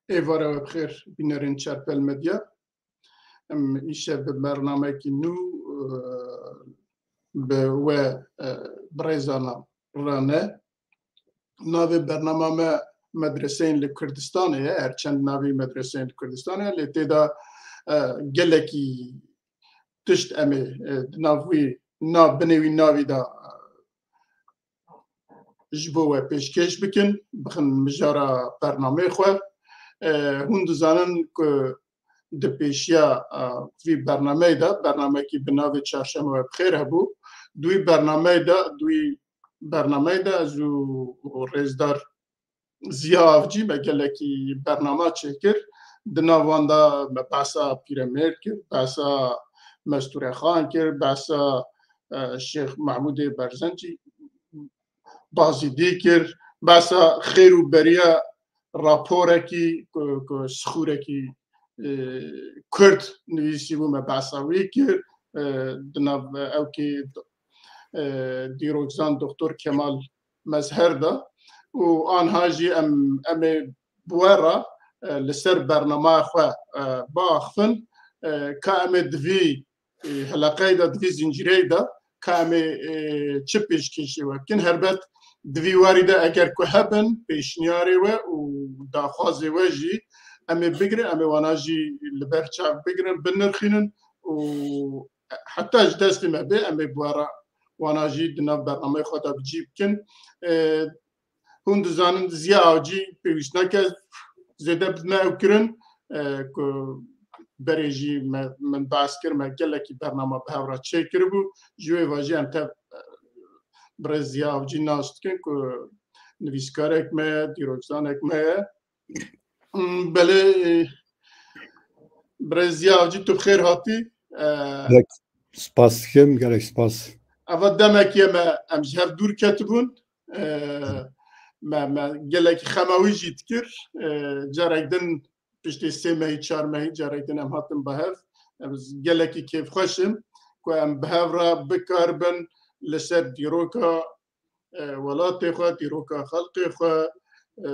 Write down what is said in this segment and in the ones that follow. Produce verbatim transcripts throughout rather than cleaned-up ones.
Êvara we bi xêr, bînerên Çarpel Medya. Em îşev bi bernamekî nû, e, bi we, e, birêzana re ne. Navê bernama me Medreseyên li Kurdistanê ye, her çend navê medreseyên li Kurdistanê ye, lê tê de, e, gelekî tişt em ê, e, di nav wî, nav, binê wî navî de, e, ji bo we pêşkêş bikin, bixin mijara bernameyê xwe. E, hûn dizanin ku di pêşiya, e, vî bernameyê de, bernamekî bi navê Çarşema We Bi Xêr hebû. Di wî bernameyê de, di wî bernameyê de ez û rêzdar Ziya Avcî me gelekî bernama çêkir. Di nav wan de me behsa Pîremêrd kir, behsa Mestûre Xan kir, behsa, e, Şêx Mehmûdê Berzencî Bazîdî kir, behsa xêr û beriya raporekî ku, ku sixûrekî, e, Kurd nivîsîbû, me behsa wî kir. E, di nav ewkê, e, dîrokzan Doktor Kemal Mezher de û anha jî em, em ê bi we re, e, li ser bernamaya xwe, e, biaxifin, e, ka em ê di vî, e, heleqeyê de, di vî zincîreyê de ka em ê, e, çi pêşkêşê we bikin. Helbet di vî warî de eger ku hebin pêşniyarê we û daxwazê we jî em ê bigirin, em ê wana jî li ber çav bigirin, binirxînin û heta ji destê me bê, em ê bi we re wana jî di nav bernameyê xwe de bi cî bikin. E, hûn dizanin Ziya Avcî pêwîst nake zêde bidime ew kirin, e, ku berê jî me, min behs kir, me gelekî bernama bi hev re çêkiribû. Ji wê ve jî em tev, e, birêz Ziya Avcî nas dikin ku nivîskarek me ye, dîrokzanek me ye. Hmm, belê, e, birêz Ziya Avcî, tu bi xêr hatî. E, Gelek spas dikim, gelek spas. Eva demekî me, em ji hev dûr ketibûn. E, me, me gelekî xema wî jî dikir. E, carek din piştê sê mehî, çar mehî, carek din em hatin bi hev. Ez gelekî kêfxweş im ku em bi hev re bikaribin li ser dîroka, e, welatê xwe, dîroka xelkê xwe, e,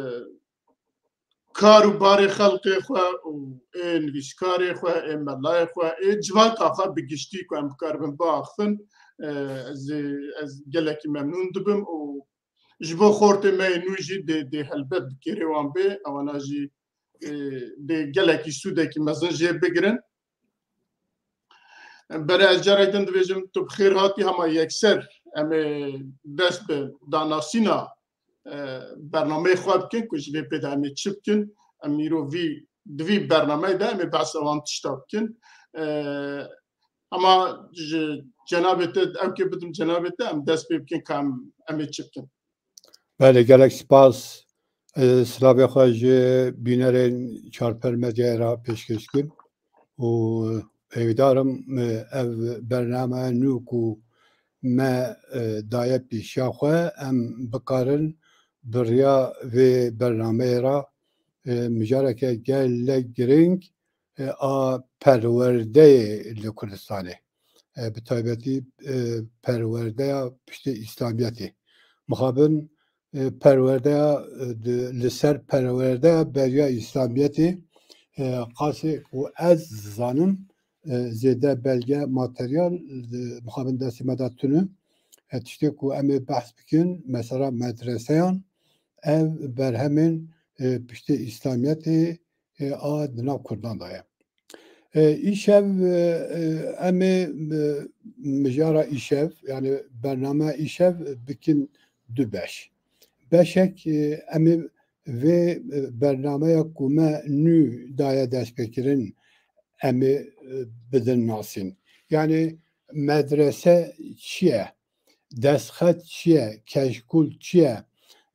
kar û barê xelkê xwe û ê nivîskarê xwe, ê melayê xwe, ê civaka xwe bi giştî ku em bikaribin biaxifin, e, ez, ez gelekî memnûn dibim û ji bo xortê me yê nû jî dê, dê helbet bi kêrê wan bê, ewana jî, e, dê gelekî sûdekî mezin jê bigirin. Berê ez carek din dibêjim, tu bi xêr hatî, hema yekser em ê dest bi danasîna, e, bernameyê xwe bikin, ku ji vê pê de em ê çi bikin. Em îro vî, di vî bernameyê de em ê behsa wan tişta bikin. E, Hema ji cenabê te, ew kê bidim cenabê te, em dest pê bikin ka em, em ê çi bikin. Belê, gelek spas. E, silavê xwe ji bînerên Çarpel Medyayê re pêşkêş dikim û hêvîdar im, e, ev bername nû ku me, e, daye pêşiya xwe, em bikarin bi riya vê bernameyê re, e, mijareke gelek girîng, e, a perwerdeyê li Kurdistanê. E, bi taybetî, e, perwerdeya piştê Îslamiyetê. Mixabin, e, perwerdeya, e, di, li ser perwerdeya beriya Îslamiyetê, e, qasê ku ez zanim, e, zêde belge, materyal, e, mixabin destê me de tune. E, tiştê ku em ê behs bikin, mesela medreseyan, ev berhemên, e, piştê Îslamiyetê, e, a di nav Kurdan de ye. E, îşev, e, e, em ê, e, mijara îşev, yani bername îşev bikin du beş. Beşek, e, em ê vê, e, bernameya ku me nû daye destpêkirin, em ê, e, bidin nasîn. Yani medrese çi ye? Destxet çi ye? Keşkûl çi ye?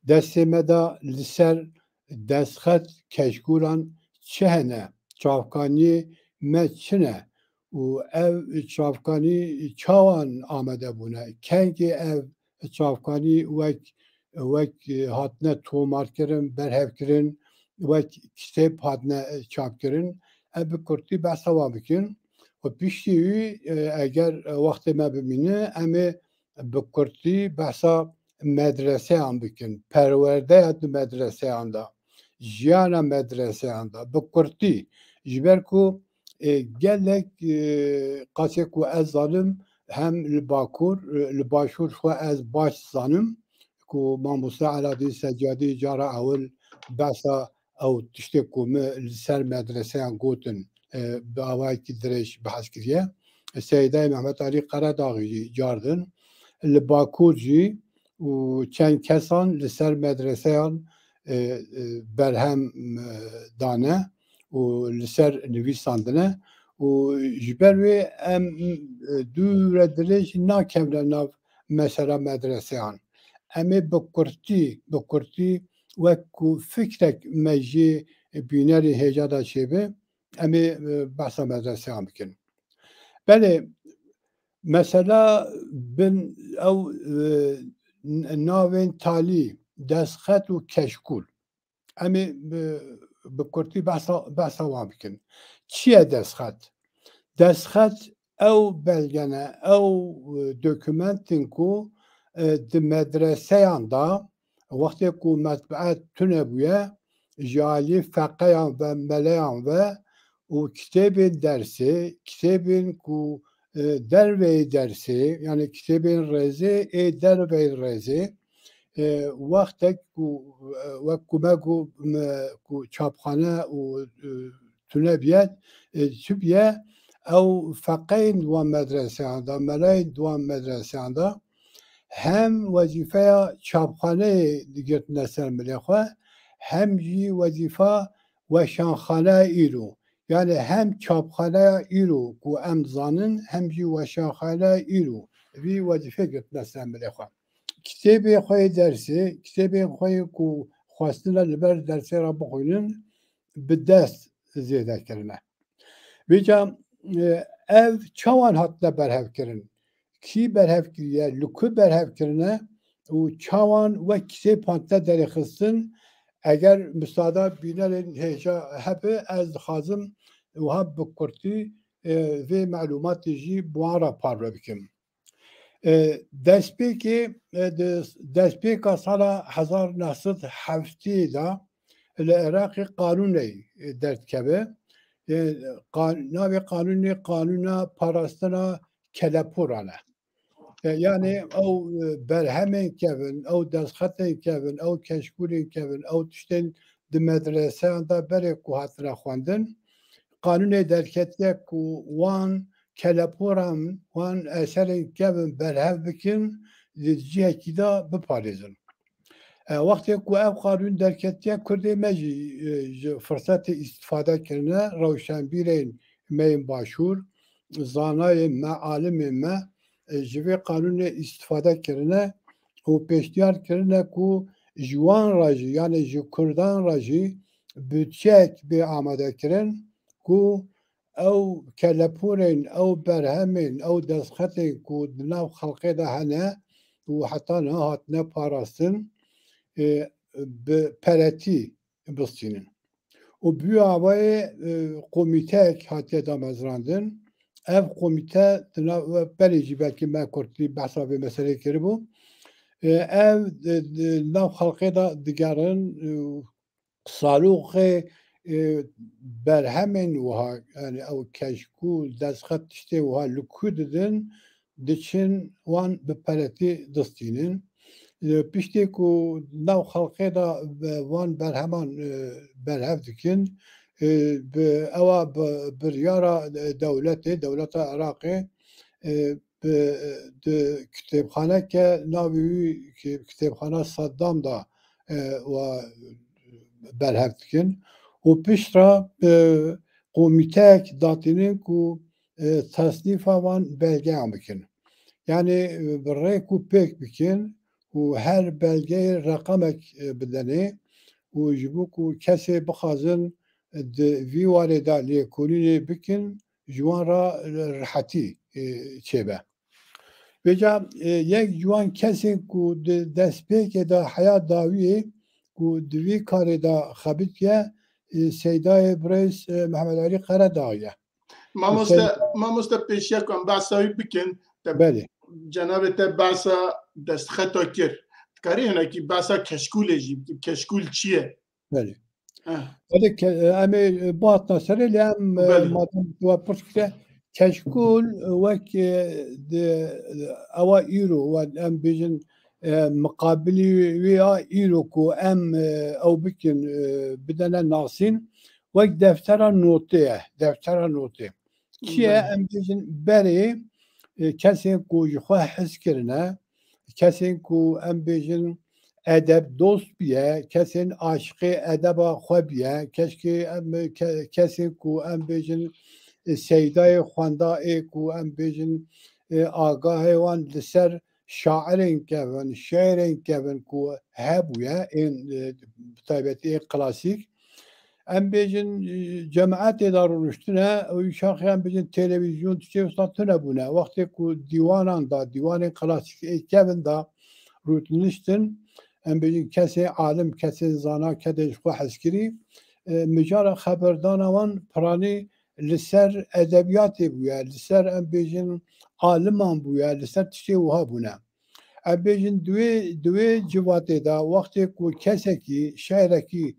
Destê me de li ser destxet keşkûlan çi hene? Çavkaniyê me çi ne? Û ev çavkanî çawan amade bûne? Kengê ev çavkanî wek, wek hatine tomarkirin, berhevkirin, wek kitêb hatine çapkirin? Ev bi kurtî behsa wan bikin. Û piştî wî, e, eger wextê me bimîne, em ê bi kurtî behsa medreseyan bikin, perwerdeya di medreseyan de. jiyana medreseyan de. Bi kurtî, ji ber ku, e, gelek, e, qasê ku ez zanim, hem li Bakur, e, li Başûr xwe ez baş zanim, ku mamoste Eladîn Secadî cara ewil behsa ew tiştê ku min li ser medreseyan gotin, e, bi awayekî dirêj behs kiriye. Seydayê Mehmet Alî Qeredaxî jî cardin. Li Bakur jî û çend kesan li ser medreseyan, e, e, berhem, e, dane û li ser nivîsandine û ji ber wê em, e, dûre dirêj nakevne nav mesela medreseyan. Em ê bi kurtî, bi kurtî wek ku fikrek me jê bînerê hêja de çêbe, em ê, e, behsa medreseyan bikin. Belê, mesela bin ew, e, n-, navên talî, destxet û keşkûl. Em ê bi, bi kurtî behsa, behsa wan bikin. Çi ye destxet? Destxet ew belge ne, ew, e, dokumentên ku, e, di medreseyan de wextê ku metbee tune bûye, ji alî feqeyan ve meleyan ve û kitêbên dersê, kitêbên ku, e, derveyî dersê, yani kitêbên rêzê ê derveyî rêzê, e, wextek ku, e, wek ku me ku, me, ku çapxane û, e, tune biye, e, çi biye, ew feqeyên di wan medreseyan de, melayên di wan medreseyan de, hem wezîfeya çapxaneyê digirtine ser milê xwe, hem jî wezîfa weşanxaneya îro. Yani hem çapxaneya îro ku em zanin, hem jî weşanxaneya îro vî wezîfê girtine ser milê xwe. Kitêbê xwe yê dersê, kitêbê xwe yê ku xwestine li ber dersê re bixwînin, bi dest zêde kirine. Vêca, e, ev çawan hatine berhevkirin? Kî berhev kiriye? Li ku berhev kirine? Û çawan wek kitêb hatine derêxistin? Eger misada bînerên hêja hebe, ez dixwazim wiha bi kurtî, e, vê melûmatê jî bi wan re parve bikim. E, destpêkê, e, di destpêka sala hezar neh sed heftê de li Iraqê qanûnê, e, derdikeve. E, qan-, navê qanûnê qanûna parastina keleporan e. E, yani ew, e, berhemên kevin, ew destxetên kevin, ew keşkûlên kevin, ew tiştên di medreseyan de berê ku hatine xwendin, qanûnê derketiye ku wan keleporan, wan eserên kevin berhev bikin, di cihekî de biparêzin. E, wextê ku ev qanûn derketiye, Kurdê me jî, e, ji firsetê îstifade kirine, rewşenbîrên me yên Başûr, zanayên me, alimên me, e, ji vê qanûnê îstifade kirine û pêşniyar kirine ku ji wan re jî, yani ji Kurdan re jî budçeyek bê amadekirin ku ew keleporên, ew berhemên, ew destxetên ku di nav xelkê de hene û heta niha hatine parastin, e, bi peretî bistînin. Û bi wî awayê, e, komîteyek hatiye damezrandin. Ev komîte di nav, berê jî belkî me kurtî behsa vê meseleyê kiribû. E, ev di, di nav xelkê de digerin, e, saloxê, e, berhemên wiha, yani ew keşkûl, destxet tiştê wiha li ku didin, diçin wan bi peretî distînin. E, piştê ku nav xelkê de, e, van berheman, e, berhev dikin, e, bi ewa bi biryara, e, dewletê, dewleta Iraqê, e, bi, di kitêbxaneke navê wî ki-, kitêbxana Saddam de, e, wa berhev dikin û pişt re, e, komîteyek datînin ku, e, tesnîfa van belgeyan bikin. Yani, e, bi rêk û pêk bikin û her belgeyê reqemek, e, bidenê û ji bo ku kesê bixwazin di vî warê de lêkolînê bikin, ji wan re rehetî, e, çêbe. Vêca, e, yek ji wan kesên ku di destpêkê de heya dawiyê ku di vî karê de xebitiye, e, Seydayê Birêz, e, Mehmet Alî Qeredax e. Mamoste, Sey- mamoste pêşiya ku em behsa wî bikin, te Belê. Cenabê te behsa destxeta kir. Dikarî hinekî behsa keşkûlê jî bikî. Keşkûl çi ye? Belê. Eh. Belê ke-, em ê, e, bihatina serê lê em, e, Belê. Madem tu we pirs kire, keşkûl, e, wek, e, di, ewa îro, we em bêjin, e, miqabilî wê ya îro ku em, e, ew bikin, e, bidene nasîn, wek deftera notê ye, deftera notê. Çi ye? Belê. Em bêjin berê, e, kesên ku ji xwe hez kirine, kesên ku em bêjin edeb dost bûye, kesên aşiqê edeba xwe bûye, keşkê em, ke-, kesên ku em bêjin, e, seydayê xwenda ê ku em bêjin, e, agahê wan li ser şairên kevin, şêrên kevin ku hebûye, ên, e, bi taybetî ên klasîk. Em bêjin, e, cemaetê de rûniştine, û şaxê em bêjin televîzyon tiştê wisa tune bûne. Wextê ku dîwanan da, dîwanên klasîk ê kevin da rûniştin, em bêjin kesên alim, kesên zana, kesên ji xwe hezkirî, e, mijara xeberdana wan piranî li ser edebiyatê bûye, li ser em bêjin aliman bûye, li ser tiştê wiha bûne. Em bêjin di wê, di wê civatê de wextê ku kesekî şe'rekî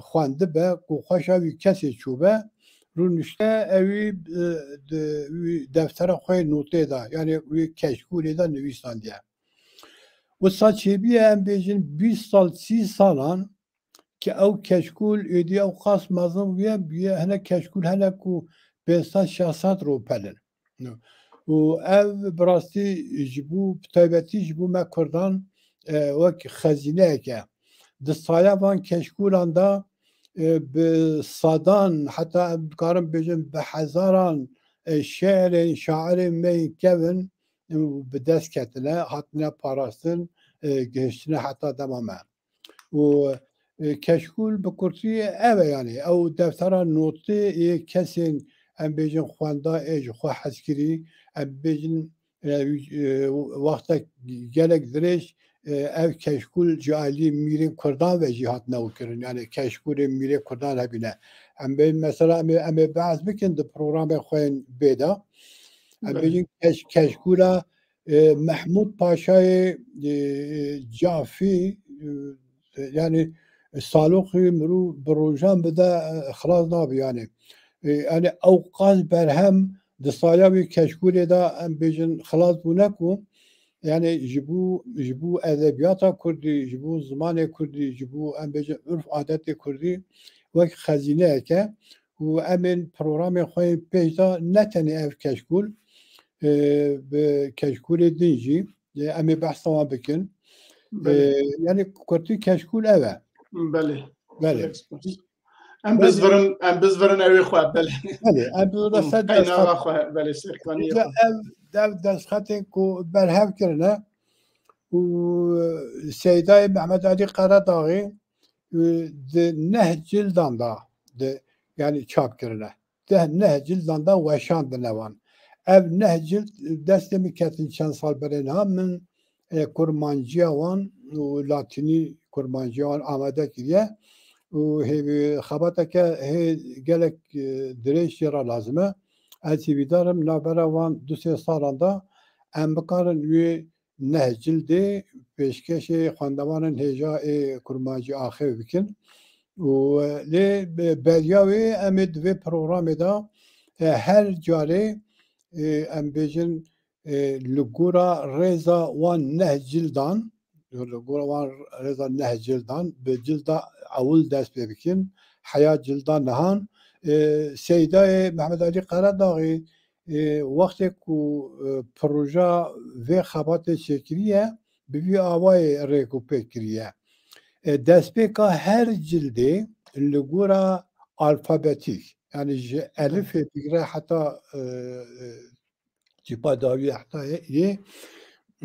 xwendibe, ku xweşa wî kesê çûbe, rûnişte ewî, e, di wî deftera xwe yê notê de, yanî wî keşkûlê de nivîsandiye. Wisa çêbûye, em bêjin bîst sal, sî salan, ke ew keşkûl êdî ew qas mezin bûye, bûye hinek keşkûl hene ku pênc sed şeş sed ropel in. Û ev bi rastî ji bo, bi taybetî ji bo me Kurdan, e, wek xezîneyek e. Di saya van keşkûlan de, e, bi sedan, heta em dikarin bêjin bi hezaran, e, şêrên, şairên me yên kevin, e, bi dest ketine, hatine parastin, e, gihiştine heta dema me. Û, e, keşkûl bi kurtî ev e, yanî ew deftera notê yê kesên, em bêjin, xwenda ê ji xwe hezkirî, em bêjin, e, e, wextek gelek dirêj, e, ev keşkûl ji alî mîrên Kurdan ve jî hatine û kirin. Yanî keşkûlên mîrê Kurdan hebîne. Em bê mesela em ê, em ê behs bikin di programê xwe yên bê de. Em Belê. bêjin keş-, keşkûla, e, Mehmûd Paşayê, e, Cafî, e, yanî saloxî mirû bi rojan bide, e, xilas nabe yanî. E, yanî ew qas berhem di saya wî keşkûlê de em bêjin xilas bûne ku, yanî ji bo, ji bo edebiyata kurdî, ji bo zimanê kurdî, ji bo em bêjin urf adetê kurdî wek xezîneyek e. Û em ên programên xwe yên pêş de ne tenê ev keşkûl, e, bi keşkûlê din jî, e, em ê behsa wan bikin. E, Belê. Yanî kurtî keşkûl ev e. Belê. Belê. Gelek spas. Em Belê. Bizvirin, em bizvirin ewê xwe, belê. Belê, em bi de ser Qeynaxa destxet. xwe, belê, serkaniyê Îca xwe. ev, ev destxetên ku berhev kirine û Seydayê Mehmet Alî Qeredaxî, e, di neh cildan da, di, yanî çap kirine. Di neh cildan da weşandine wan. Ev neh cild destê min ketin çend sal berê niha, min, e, kurmanciya wan û latînî kurmanciya wan amade kiriye û hê-, xebateke hê gelek, e, dirêj jê re lazim e. Ez hêvîdar im navbera van du sê salan de em bikarin wê neh cildê pêşkêşê xwendevanên hêja ê kurmancî axê bikin. Û, e, lê be-, beriya wê em ê di vê programê de, e, her carê, e, em bêjin, e, li gora rêza wan neh cildan, li gora wan rêza neh cildan, bi cilda ewil dest pê bikin, heya cilda nihan. E, Seydayê Mehmet Alî Qeredaxî, e, wextê ku, e, proja vê xebatê çêkiriye, bi vî awayê rêk û pêk kiriye. E, destpêka her cildê li gora alfabetîk, yanî ji elifê bigire heta, e, e, cîpa dawî heta yê,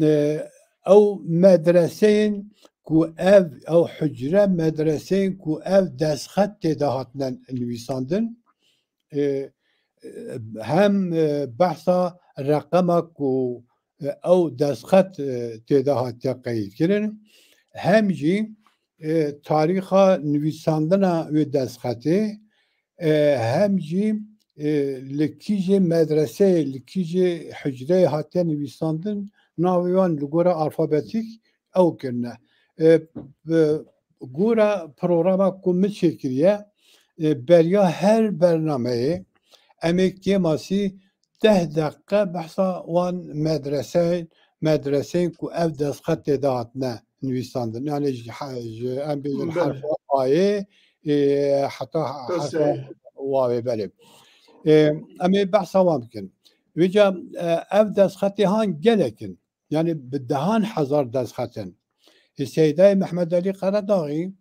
e, ew medreseyên ku ev, ew hucre medreseyên ku ev destxet tê de hatine nivîsandin, e, e, hem, e, behsa reqema ku, e, ew destxet, e, tê de hatiye qeydkirin, hem jî, e, tarîxa nivîsandina wê destxetê, e, hem jî, e, li kîjê medreseyê, li kîjê hucreyê hatiye nivîsandin, navê wan li gora alfabetîk ew kirine. E, bi gora programa ku min çêkiriye, e, beriya her bernameyê em ê kêmasî deh deqe behsa wan medreseyên, medreseyên ku ev destxet tê de hatine nivîsandin. Yani ji he-, ji, em bêjin Belê. herfa ayê, e, heta herfa Desteyê. wawê, belê. E, em ê behsa wan bikin. Vêca, e, ev destxetê han gelek in. Yani bi dehan hezar destxet in. E, Seydayê Mehmed Elî Qeredaxî,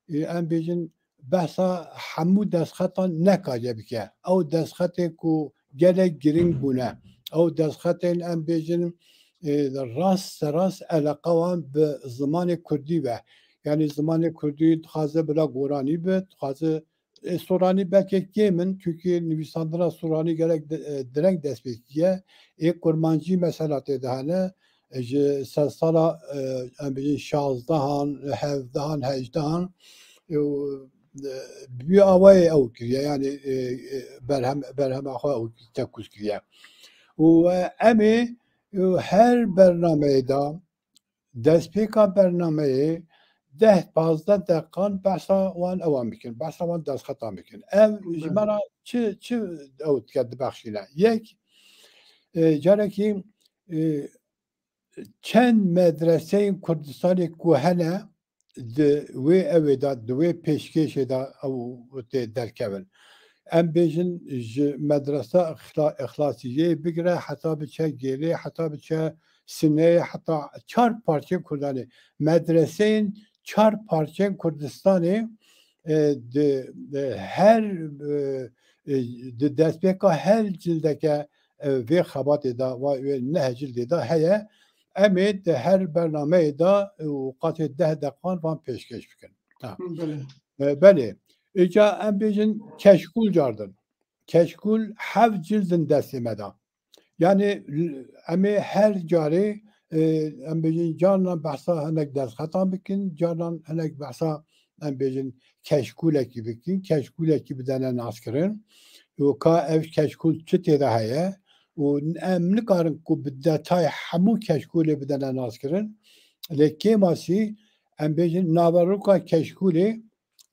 e, em bêjin behsa hemû destxetan nekariye bike. Ew destxetê ku gelek giring bûne. Ew destxetên em bêjin, e, rast serast eleqa wan bi zimanê kurdî ve. Yani zimanê kurdî dixwaze bila goranî be, dixwaze, e, soranî belkê kêm in, çunkî nivîsandina soranî gelek di-, e, direng dest pê kiriye. Ê kurmancî mesela tê de hene, e, ji sedsala, e, em bêjin şazdehan, hevdehan, hejdehan, e, û, e, bi wî awayê ew kiriye, yani, e, e, berhem, berhema xwe ew tekûz kiriye. Û, e, em ê, e, her bernameyê de destpêka bernameyê deh pazdeh deqan behsa wan ewan bikin, behsa wan destxetan bikin. Ev ji Belê. me re çi, çi ew dike dibexşîne? Yek, e, carekî, e, çend medreseyên Kurdistanê ku hene di wê ewê de, di wê pêşkêşê de ew tê derkevin. Em bêjin ji medresa Îxla-, Îxlasiyê bigire heta biçe Gêlê, heta biçe Sineyê, heta çar parçeyên Kurdanê. Medreseyên çar parçeyên Kurdistanê, e, di, e, her, e, e, di destpêka her cildeke, e, vê xebatê de, va-, wê neh cildê de heye. Em ê di her bernameyê de, e, û qatê deh deqan van pêşkêş bikin. Ha. Belê. E, belê. Îca em bêjin keşkûl cardin. Keşkûl heft cildin destê me de. Yani, l-, em ê her carê, e, em bêjin carna behsa hinek destxetan bikin, carna hinek behsa, em bêjin, keşkûlekî bikin, keşkûlekî bidene naskirin. Û ka ev keşkûl çi tê de heye? Û em nikarin ku bi detay hemû keşkûlê bidene naskirin. Lê kêmasî, em bêjin, naveroka keşkûlê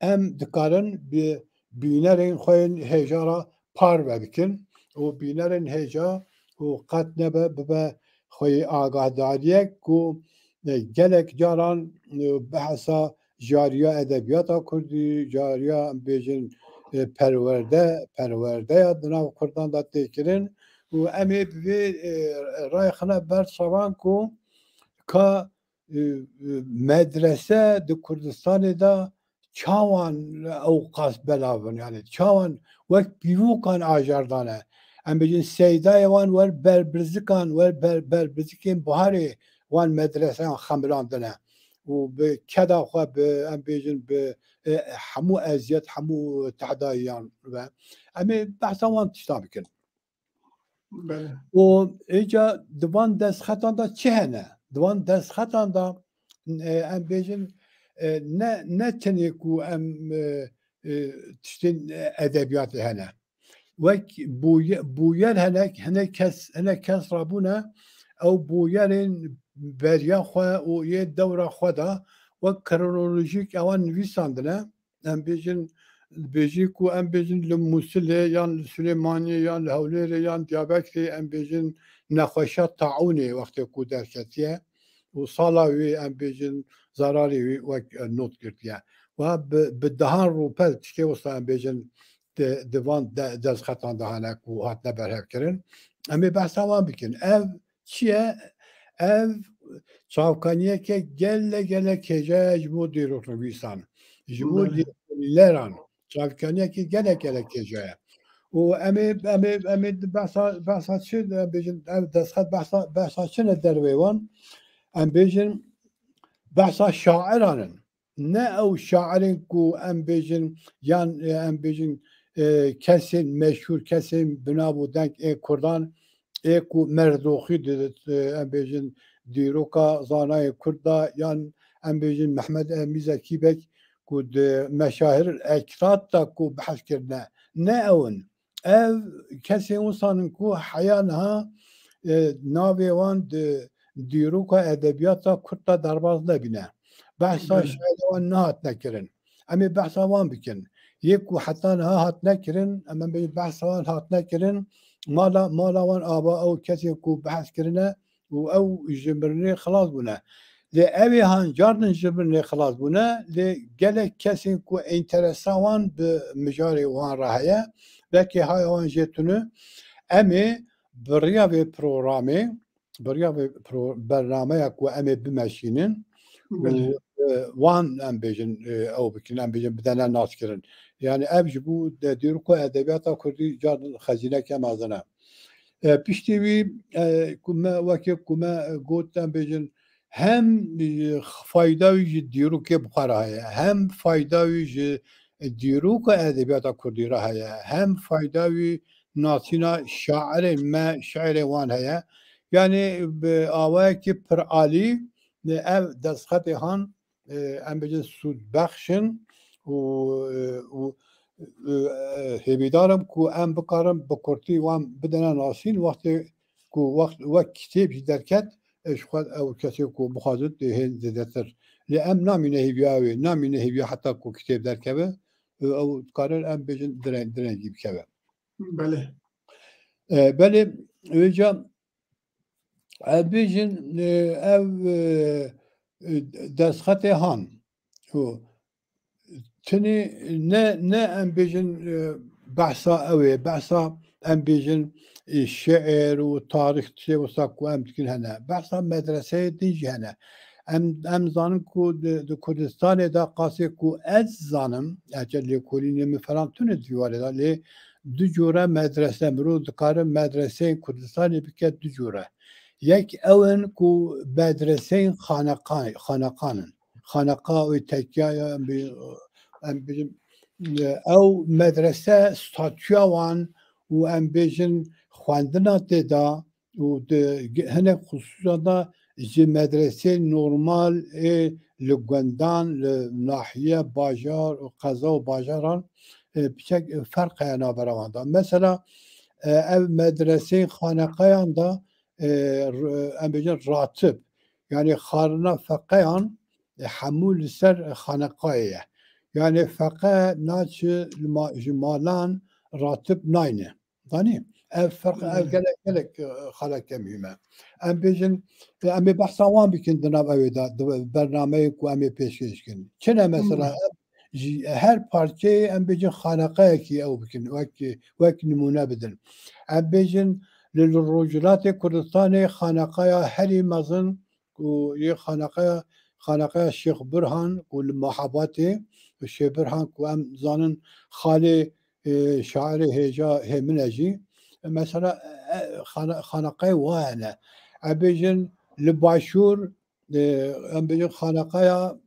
em dikarin bi bînerên xwe yên hêja re parve bikin û bînerên hêja û qet nebe bibe xweyî agahdariyek ku, e, gelek caran, e, behsa jariya edebiyata kurdî, jariya, em bêjin, e, perwerde, perwerdeya di nav kurdan de tê kirin û em ê bi vê, e, rayê xine ber çavan ku ka, e, e, medrese di Kurdistanê de çawan ew qas belav in, yani çawan wek pîvokan ajar dane. Em bêjin seydayê wan wer berbizikan, wer ber-, berbizikên biharê wan medreseyan xemilandine û bi keda xwe, bi, em bêjin, bi, e, hemû eziyet, hemû tehdayiyan ve. Em ê behsa wan tiştan bikin. Belê. Û êca di van destxetan de çi hene? Di van destxetan de, e, em bêjin, e, ne, ne tenê ku em, e, e, tiştên, e, edebiyatê hene. Wek bûye-, bûyer hene, hinek kes, hinek kes rabûne, ew bûyerên beriya xwe û yê dewra xwe de wek kronolojîk ewan nivîsandine. Em bêjin, bêjî ku em bêjin li Mûsilê yan li Silêmaniyê yan li Hewlêrê yan Diyarbekirê, em bêjin nexweşiya taûnê wextê ku derketiye û sala wî, em bêjin, zararê wî wek, e, not girtiye. Wa bi, bi dehan rûpel tiştê wisa, em bêjin, di, di van de-, destxetan de hene ku hatine berhevkirin. Em ê behsa wan bikin. Ev çi ye? Ev çavkaniyeke gelek gelek hêja ye ji bo dîroknivîsan, ji bo Belê. lêkolîneran. Çavkaniyeke gelek gelek hêja ye. Û em ê, em ê, em ê di behsa, behsa çi, em bêjin, ev destxet behsa, behsa çi ne dervê wan? Em bêjin behsa şairan in. Ne ew şairên ku em bêjin, yan, e, em bêjin, e, kesên meşhûr, kesên bi nav û deng ê kurdan, ê ku merdoxî di, e, em bêjin, dîroka zanayê kurd de, yan em bêjin Mehmed Emîn Zekî Beg ku di meşahir ekrad de ku behs kirine, ne ew in. Ev kesên wisan in ku heya niha, e, navê wan di dîroka edebiyata kurd de derbas nebîne. Behsa Belê. şairê wan nehatine kirin. Em ê behsa wan bikin. yê ku heta niha hatine kirin, em ê bêjin behsa wan hatine kirin, mala, mala wan ava ew kesên ku behs kirine û ew ji mirinê xilas bûne. Lê ew ê han cardin ji mirinê xilas bûne, lê gelek kesên ku enteresa wan bi mijarê wan re heye, belkê haya wan jê tune, em ê bi riya vê programê, bi riya vê pro-, bernameya ku em ê bimeşînin û, Belê. e, wan em bêjin, e, ew bikin, em bêjin bidene naskirin. Yani ev ji bo de dîrok û edebiyata kurdî cardin xezîneke mezin e. E, piştî wî, e, ku me, wekî ku me, e, got, em bêjin, hem, e, fayda wî ji dîrokê bi xwe re heye, hem fayda wî ji dîrok û edebiyata kurdî re heye, hem fayda wî nasîna şairên me, şiirê wan heye. Yani bi awayekî piralî, e, ev destxetê han, e, em bêjin sûdbexş in û, e, û, e, hêvîdar im ku em bikarin bi kurtî wan bidene nasîn, wextê ku wext, wek kitêb jî derket, e, ji xwe ew kesê ku bixwazin, e, hê zêdetir. Lê em namîne hêviya wê, namîne hêviya heta ku kitêb derkeve, e, ew dikarin em bêjin dire-, direngî bikeve. Belê. E, belê, vêca, e, bêjin, e, ev, e, e, destxetê han. Û tenê ne, ne em bêjin, e, behsa ew ê, behsa em bêjin, e, şiir û tarîx tiştê wisa ku em dikin hene. Behsa medreseyê din jî hene. Em, em zanin ku di, di Kurdistanê de qasê ku ez zanim, ece lêkolînê min falan tune di vî warê de, lê du cûre medrese, mirov dikare medreseyên Kurdistanê bike du cûre. Yek ew in ku medreseyên xaneqa-, xaneqan in. Xaneqa wê tekiya ya, em bê-, em bêjin, e, ew medrese statûya wan û em bêjin xwendina tê de û di ge-, hinek xisûsan de ji medreseyên normal ê li gundan, li nahiye, bajar û qeza û bajaran, e, piçek ferq heye navbera wan de. Mesela, e, ev medreseyên xaneqayan de, e, r-, em bêjin ratib, yani xwarina feqeyan, e, hemû li ser xaneqayê ye. Yani feqe naçi li ma-, ji malan ratib nayne. Danî, ev ferq, ev Hı. gelek, gelek, e, xeleke muhîm e. Em bêjin, e, em ê behsa wan bikin di nav ewê de, di bernameyê ku em ê pêşkêş bikin. Çi ne mesela, Hı. em ji her parçeyê em bêjin xaneqayekî ew bikin, wek, wek nimûne bidin. Em bêjin li, li Rojhilatê Kurdistanê xaneqaya herî mezin ku yê xaneqeya, xaneqeya Şêx Birhan ku li Mehabatê, Şêx Birhan ku em zanin xalê, e, şairê hêja hê min e jî. Mesela, e, xane-, xaneqeyê wa hene. Em bêjin li Başûr, e, em bêjin xaneqeya,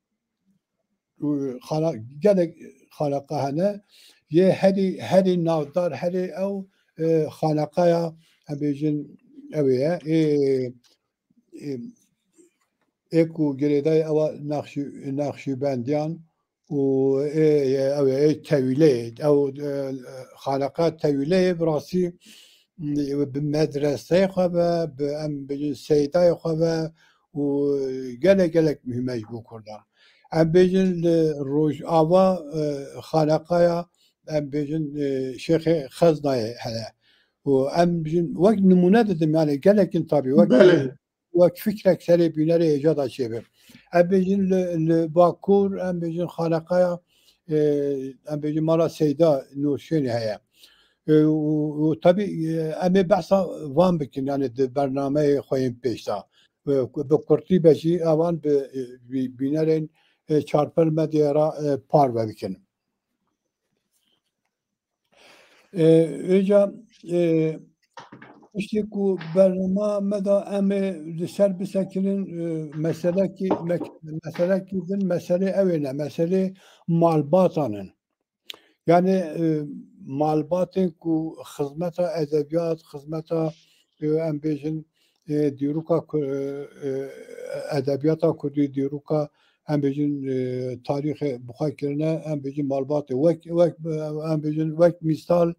e, xane-, gelek xaneqa hene. Yê herî, herî navdar, herî ew, e, xaneqeya, em bêjin, ew ê ye. Ê, ê, ê ku girêdayî ewa Naqşî-, Naqşîbendiyan û ê, ê, ew ê, ê tewîleyê, ew, e, xaneqa tewîleyê bi rastî, m, bi medreseyê xwe ve, bi, em bêjin, seydayê xwe ve û gelek, gelek muhîm e ji bo Kurdan. Em bêjin li Rojava, e, xaneqaya, em bêjin, e, Şêxê Xeznayê heye. Û em bêjin, wek nimûne didim, yani gelek in tabî, wek Belê. wek fikrek serê bînerê hêja da çêbe. Em bêjin li, li Bakur, em bêjin xaneqaya, e, em bêjin mala Seyda Nûrşênê heye. E, û, û tabî, e, em ê behsa van bikin, yani di bernameyê xwe yên pêş de. E, bi kurtî be jî ewan bi, e, bî-, bînerên, e, Çarpel Medyaya re, e, parve bikin. E, Êca, e, tiştê ku bernama me de em ê li ser bisekinin, e, meselekî, mek-, meselekî din, meselê ew ê ne, meselê malbatan in. Yani, e, malbatên ku xizmeta edebiyat, xizmeta, e, em bêjin, e, dîroka ku-, e, e, edebiyata kurdî, dîroka em bêjin, e, tarîxê bi xwe kirine, em bêjin malbatê. Wek, wek, em bêjin wek mîsal,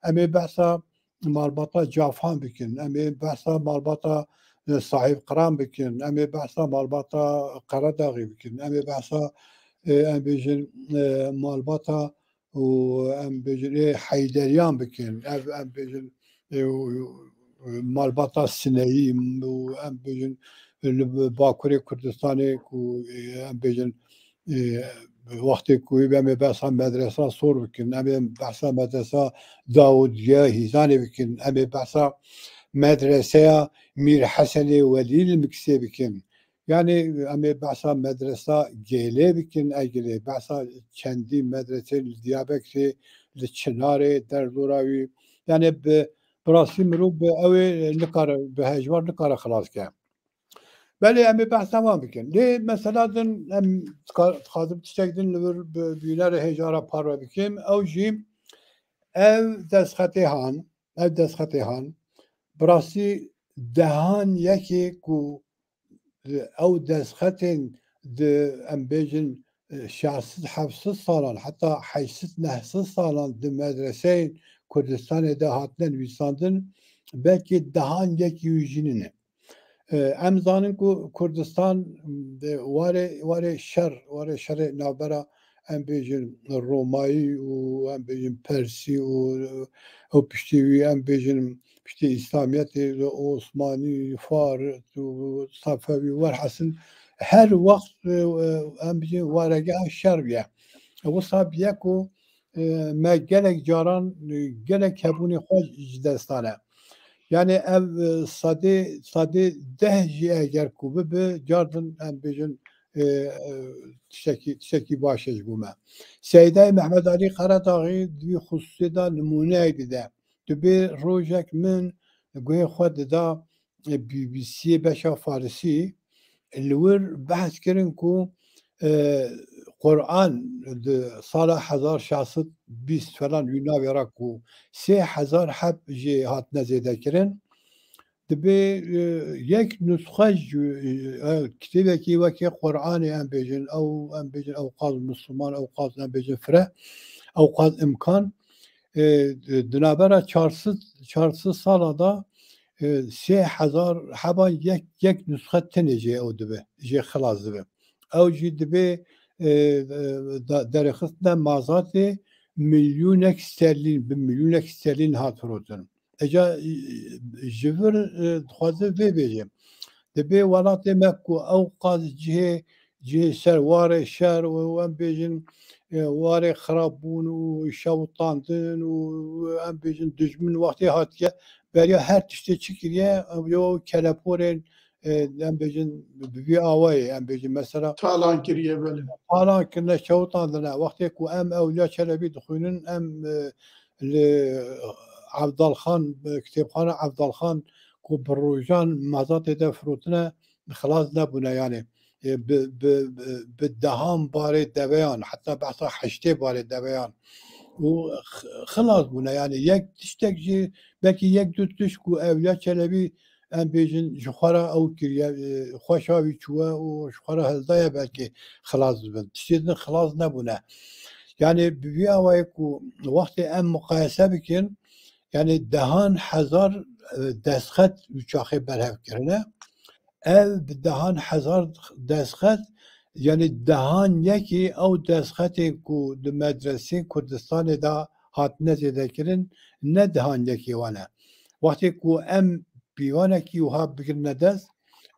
em ê behsa malbata Cafan bikin, em ê behsa malbata, e, Sahîb Qiran bikin, em ê behsa malbata Qeredaxî bikin, em ê behsa, e, em bêjin, e, malbata, û em bêjin ê Heyderiyan bikin, ev em bêjin ê, û, û, malbata sineyî û em bêjin li Bakurê Kurdistanê ku ê, em bêjin ê, wextê ku em ê behsa medresa sor bikin, em ê behsa medresa Dawudiye Hîzanê bikin, em ê behsa medreseya Mîr Hesenê Welî li Miksê bikin. Yani em ê behsa medresa Gêlê bikin, Egilê, behsa çendî medresê li Diyarbekirê, li Çinarê, derdora wî. Yani bi, bi rastî mirov bi ew ê nikare, bi hejmar nikare xilas ke. Belê em ê behsa wan bikin. Lê mesela din em dika-, dixwazim tiştek din li vir bi bînerê hêja re parve bikim. Ew jî ev destxetê han, ev destxetê han bi rastî dehan yekê ku ew destxetên di, em bêjin, şeş sed heft sed salan, heta heşt sed neh sed salan di medreseyên Kurdistanê de hatine nivîsandin, belkî dehan yekî wî jî nîne. E, em zanin ku Kurdistan, e, warê, warê şer, warê şerê navbera, em bêjin, Romayî û, em bêjin, Persî û, û piştî wî, em bêjin, piştî Îslamiyetê, Osmanî, Faris û Sefewî, werhasil her wext, e, e, em bêjin, waregeha şer bûye. Wisa bûye ku, e, me gelek caran, e, gelek hebûnê xwe ji dest dane. Yani ev, e, sedê, sedê deh jî eger ku bibe, cardin em bêjin, e, e, tiştekî, tiştekî baş e ji bo me. Seydayê Mehmet Alî Karadaxî di vî xusûsê de nimûneyek dide. Dibê rojek min guhê xwe dida, e, B B C'yê beşa Farisî, li wir behs kirin ku, e, Quran di sala hezar şeş sed bîst falan wî navê re ku sê hezar heb jê hatine zêde kirin. Dibê, e, yek nusxe ji, e, kitêbekî wekî Quranê em bêjin, ew em bêjin, ew qaz Misliman, ew qaz em bêjin fire, ew qaz imkan, e, di navbera çar sed, çar sed sala de, e, sê hezar heba yek, yek nusxe tenê jê ew dibe, jê xilas dibe. Ew jî dibe, e, e, da-, derêxistina mazatê milyûnek sterlîn, bi milyûnek sterlîn hat firotin. Eca, e, ji vir, e, dixwaze vê bêje. Dibê welatê me ku ew qas cihê, cihê ser warê şer û em bêjin, e, warê xirabûn û şewitandin û em bêjin dijmin wextê hatiye, beriya her tiştê çi kiriye, ew yo keleporên, e, em bêjin bi vî awayê, em bêjin mesela talan kiriye, belê. Talan kirine, şewitandine. Wextê ku em Ewliya Çelebî dixwînin, em, e, li Evdalxan, e, kitêbxana Evdalxan ku bi rojan mazatê de firotine, xilas nebûne, yani, e, bi, bi, bi, bi dehan barê deveyan, heta behsa heştê barê deveyan û x-, xilas bûne, yani yek tiştek jî, belkî yek du tişt ku Ewliya Çelebî, em bêjin, ji xwe re ew kiriye, e, xweşa wî çûye û ji xwe re hildaye belkî xilas dibin. Tiştê din xilas nebûne. Yani bi vî awayê ku wextê em muqayese bikin, yani dehan hezar, e, destxet wî çaxê berhev kirine. Ev bi dehan hezar destxet, yani dehan yekî ew destxetên ku di medresên Kurdistanê de hatine zêdekirin, ne dehan yekî wan e. Wextê ku em pîvanekî wiha bigirine dest,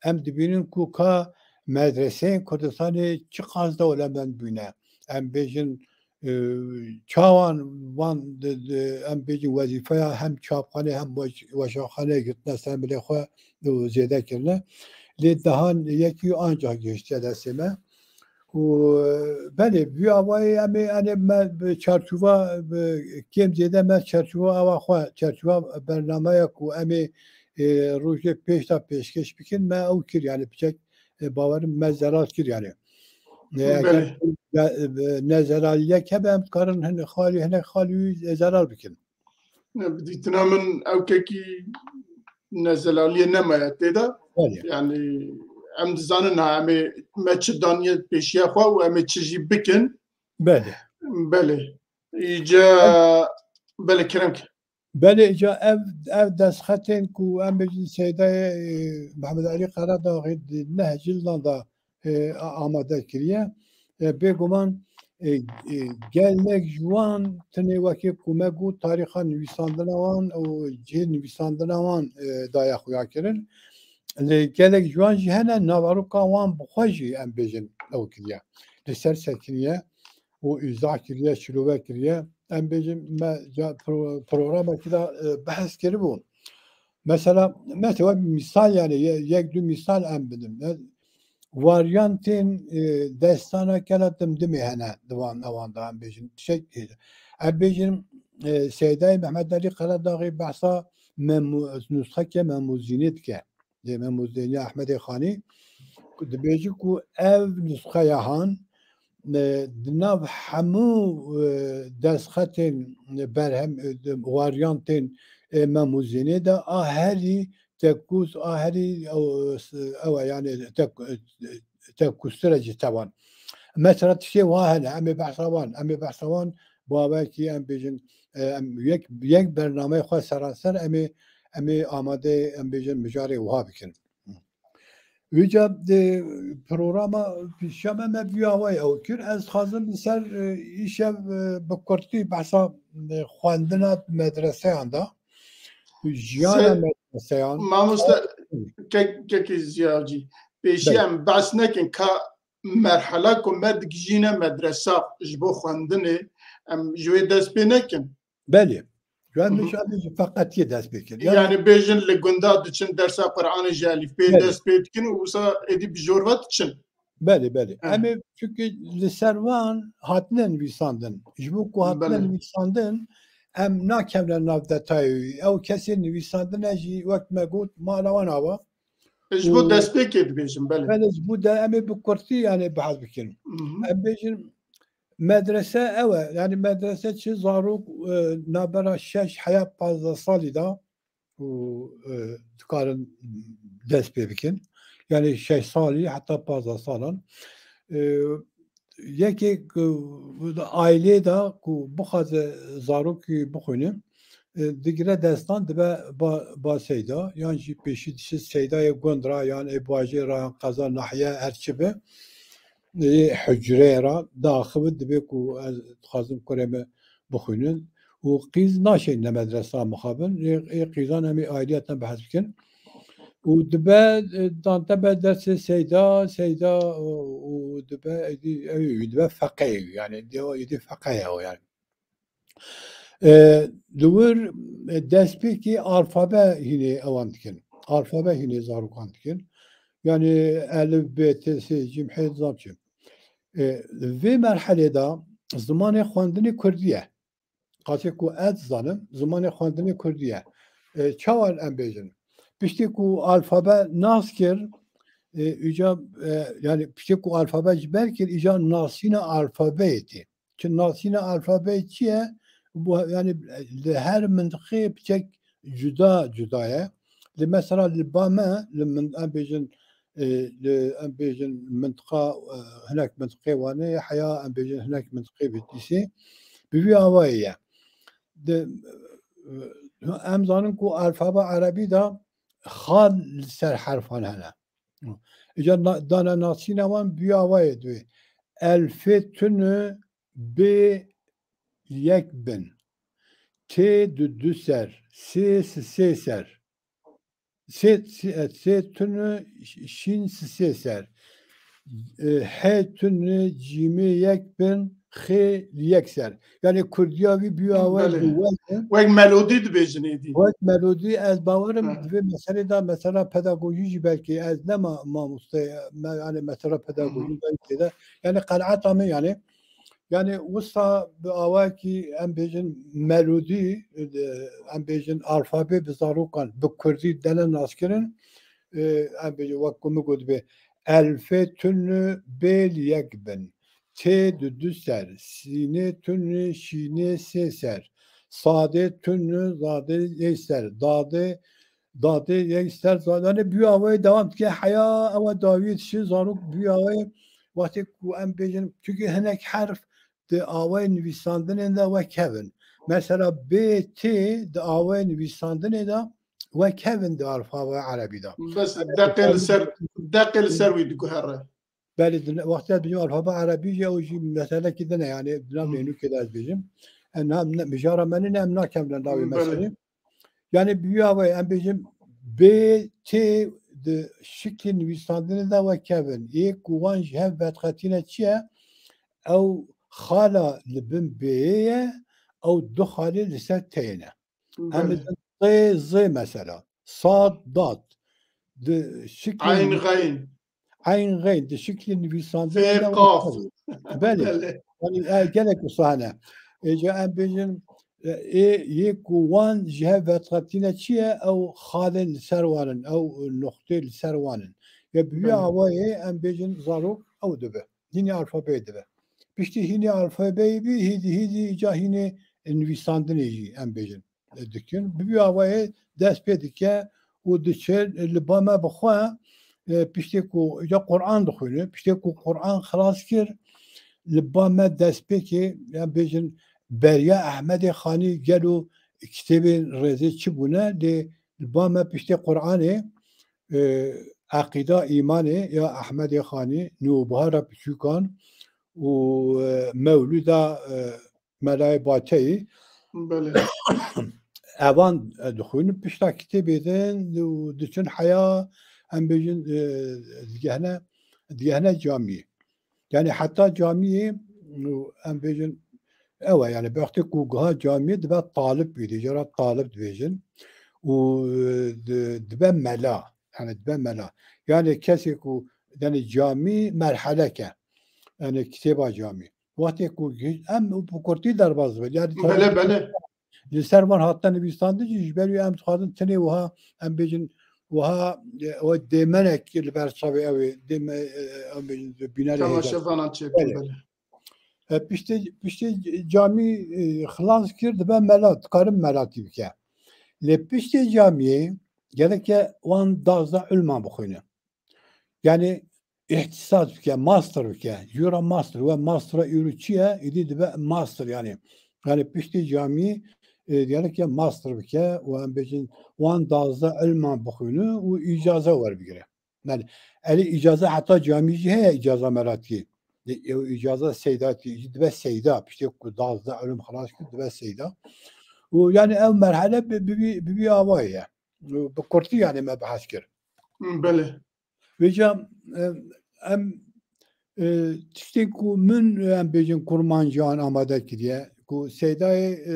em dibînin ku ka medreseyên Kurdistanê çiqas dewlemend bûne. Em bêjin, e, çawan wan di, di, em bêjin wezîfeya hem çapxanê hem weş-, weşanxaneyê girtine ser milê xwe û zêde kirine. Lê dehan yekî ancak gihiştiye destê me. Û, e, belê, vî awayê em ê, em ê me bi çarçova, bi kêm zêde me çarçova awa xwe, çarçova bernameya ku em ê, e, rojê pêş de pêşkêş bikin, me ew kir, yani piçek, e, bawerim me zelal kir, yani. E, eger Belê. ya, e, nezelaliyek hebe, em dikarin hinek xalî, hinek xalî wî, e, zelal bikin. Ne, bi dîtina min ew kekî nezelaliyê nemaye tê de. Belê. Yani em dizanin ha, em ê me çi daniye pêşiya xwe û em ê çi jî bikin. Belê. Belê. Îca, belê, kerem ke. Belê, îca ev, ev destxetên ku em bêjin Seydayê, e, Mehmet Alî Karadaxî di neh cildan de, e, a-, amade kiriye. E, bêguman, e, e, gelek ji wan tenê wekî ku me got tarîxa nivîsandina wan û cihê nivîsandina wan, e, daye xuya kirin. Lê gelek ji wan jî hene naveroka wan bi xwe jî em bêjin ew kiriye. Li ser sekiniye û îzah kiriye, şilove kiriye. Em bêjin me ca-, pro-, programekî de, e, behs kiribû. Mesela, mesela mîsal yani ye-, yek du mîsal em bidin. E, varyantên, e, destana Kela Dimdimê hene di van ewan de em bêjin. Tişek, e, em bêjin, e, Seydayê Mehmet Alî Qeradaxî behsa Memu-, nusxeke Memûzînê dike. Lê Memûzînê Ehmedê Xanî ku dibêjî ku ev nusxeya han, e, di nav hemû, e, destxetên, e, berhem, e, varyantên, e, Memûzînê de a herî tekûz, a herî ew, ew e, yani tek-, e, tekûztir e ji tevan. Mesela tiştê wiha hene, em ê behsa wan, em ê behsa wan bavekî em bêjin, e, em yek, yek bernameyê xwe seranser em ê, em ê amade, em bêjin mijarê wiha bikin. Vîca de programa pêşiya me, me vî awayî ew kir. Ez dixwazim li ser, e, îşev, e, bi kurtî behsa, e, xwendina medreseyan da. Jiyana Se-, medreseyan. Mamoste, Hı. kek-, kekê Ziyacî. Pêşî Belê. em behs nekin ka merhela ku me digijîne medresa ji bo xwendinê, em ji wê dest pê nekin. Belê. Ji wan Hı hı. min şadê ji feqetiyê dest pê kir. Yani Yani bêjin li gunda diçin dersa Qur'anê ji elîfbê Belê. dest pê dikin û wisa êdî bi jor ve diçin. Belê, belê. Hı. Em ê çünkü li ser van hatine nivîsandin. Ji bo ku hatine Belê. nivîsandin, em nakevne nav detayê wî. Ew kesên nivîsandine jî wek me got mala wan ava. Ji bo Û destpêkê dibêjim, belê. Belê, ji bo de em ê bi kurtî, yani, behs bikin. Hı hı. Em bêjin, medrese ew e. Yani, medrese çi zarok, e, nabera şeş heya pazdeh salî de û, e, dikarin dest pê bikin. Yani, şeş salî heta pazdeh salan. E, yekê ku aileyê de ku bixwaze zarokî bixwîne, e, digire destan dibe ba, ba seyda, yan jî pêşî dişi seydayê gund ra, yan ê bajê ra, yan qeza nahiye her çi be, ê hucreyê ra daxive dibe ku ez dixwazim kurê me bixwînin. Û qîz naşên ne medresa mixabin, ê, ê qîzan em ê ayriyeten behs bikin. Û dibe, e, dante be dersê seyda, seyda, û, û dibe, êdî, ew, dibe feqeyê, yani, dibe, êdî feqeye o, yani. E, li wir, e, destpêkê alfabe hînê ewan dikin. Alfabe hînê zarokan dikin. Yani, elif, bê, tê, sê, cîm, hê, zam, çim. E, vê merhelê de zimanê xwendinê kurdî ye. Qasê ku ez dizanim, zimanê xwendinê kurdî ye. E, çawa em bêjin? Piştî ku alfabe nas kir, e, îca, e, yani piştî ku alfabe ji ber kir, îca nasîna alfabeyê tê. Çi nasîna alfabeyê çi ye? Bu, yani, e, li her mintiqê piçek cuda cuda ye. Li mesela li ba me, li min-, em bêjin, e, li, em bêjin mintiqa, e, hinek mintiqê Wanê heya, em bêjin hinek mintiqê Bitlîsê. Bi vî awayê ye. Di, e, em zanin ku alfabe erebî de xal li ser herfan hene. Îca na-, dane nasîna wan bi vî awayê dibê. Elfê tunu bê yek bin. Tê du du ser. Sê si sê ser. Sê, sê, e, sê tunu ş-, şîn si sê ser. E, he tunu cîmê yek bin xê li yek ser. Yani kurdiya wî bi awayê Belê. bi wek e. Wek melodî dibêjin êdî. Wek melodî ez bawerim Ha. di vê meselê de mesela pedagojî jî belkî ez ne ma-, mamoste, me, yani mesela pedagojî Hı hı. belkî de. Yani qenaeta min yani Yani wisa bi awayekî em bêjin melodî, e, em bêjin alfabê bi zarokan bi kurdî dene naskirin, e, em bêjin wek ku min got be elfê tunu bê li yek bin, tê du du ser, sînê tunu şînê sê ser, sadê tunu zadê yê ser, dadê Dadê yek ser zanane bi awayê dewam dike. Heya ewa dawiyê dişê zarok bi awayê wextê ku em bêjin, çünkü hinek herf di awayê nivîsandinê de wek hev in. Mesela B T di awayê nivîsandinê de wek hev in di alfabeya erebî de. Bes deqê li ser, deqê li ser wî diguhere. Belê, di ne-, wextê ez bêjim alfabe erebî jî, ew jî meselekî din e, yanî di nav nênûkê de ez bêjim. Em na-, ne-, mijara me nîne, em nakevin navê meselê. Yanî bi wî awayî em bêjin bê, tê di şiklê nivîsandinê de wekevin. Ê ku wan ji hev vedqetîne çi ye? Ew xala li bin bêyê ye, ew du xalê li ser teyê ne. Em bêjin tê zê mesela. Sad, dad. Di şiklê Eyn, xeyn. Eyn, xeyn. Di şiklê nivîsandinê de qaf. Belê. Belê. Yanî, e, gelek wisa hene. Ê, ca em bêjin, e, ê, yê ku wan ji hev vedqetîne çi ye? Ew xalên li ser wan in, ew, e, noqtê li ser wan in. Ya bi wî awayê em bêjin zarok ew dibe. Hînê alfabeyê dibe. Piştî hînê alfabeyê bî, hîdî, hîdî îca hînê nivîsandinê jî em bêjin, e, dikin. Bi vî awayê dest pê dike û diçe li ba me bi xwe, e, piştê ku îca Quran dixwîne, piştê ku Quran xilas kir, li ba me destpêkê, em bêjin, beriya Ehmedê Xanî gelo kitêbên rêzê çi bûne, lê li ba me piştê Quranê, e, Eqîda Îmanê ya Ehmedê Xanî, Nûbihara Piçûkan û, e, Mewlûda, e, Melayê Bateyî. Belê. Evan, e, dixwînin pişta kitêbê din û diçin heya, em bêjin, e, digehne, digehne camiyê. Yanî heta camiyê, û em bêjin, ew e, yanî wextê ku giha camiyê dibe talib bî, dî jara talib dibêjin. Û, e, di-, dibe mela, yanî dibe mela. Yanî kesê ku, yanî camî merhelek e. Yanî kitêba camî. Wextê ku gi-, em bi kurtî derbas dibin. Yanî Belê, belê. Li ser van hatine nivîsandin jî, ji ber wî em dixwazin tenê wiha, em bêjin, wiha, e, ew dêmenek li ber çavê ew ê, dême, e, em bêjin, bînerê hêza. Temaşevanan çêkin, Belê. belê. E, piştê, piştê camî, e, xilas kir, dibe mela, dikarin melatî bike. Lê piştê camiyê gereke wan dazdeh ilman bixwîne. Yanî îhtisas bike, master bike. Jûra master, we mastera îro çi ye? Îdî dibe master yanî. Yanî piştî camî, e, gereke master bike û em bêjin wan dazdeh ilman bixwîne û îcaze werbigire. Belê. Elî îcaze heta camî jî heye, îcaza melatiyê. E, ew îcaza seydatî jî dibe seyda. Piştî ku dazdeh ilm xilas kir, dibe seyda. Û yanî ev merhele bi, bi, bi, bi vî awayê ye. Bi kurtî yanî me behs kir. Belê. Vêca, e, em, e, tiştê ku min, e, em bêjin kurmanciyan amade kiriye, ku Seydayê, e,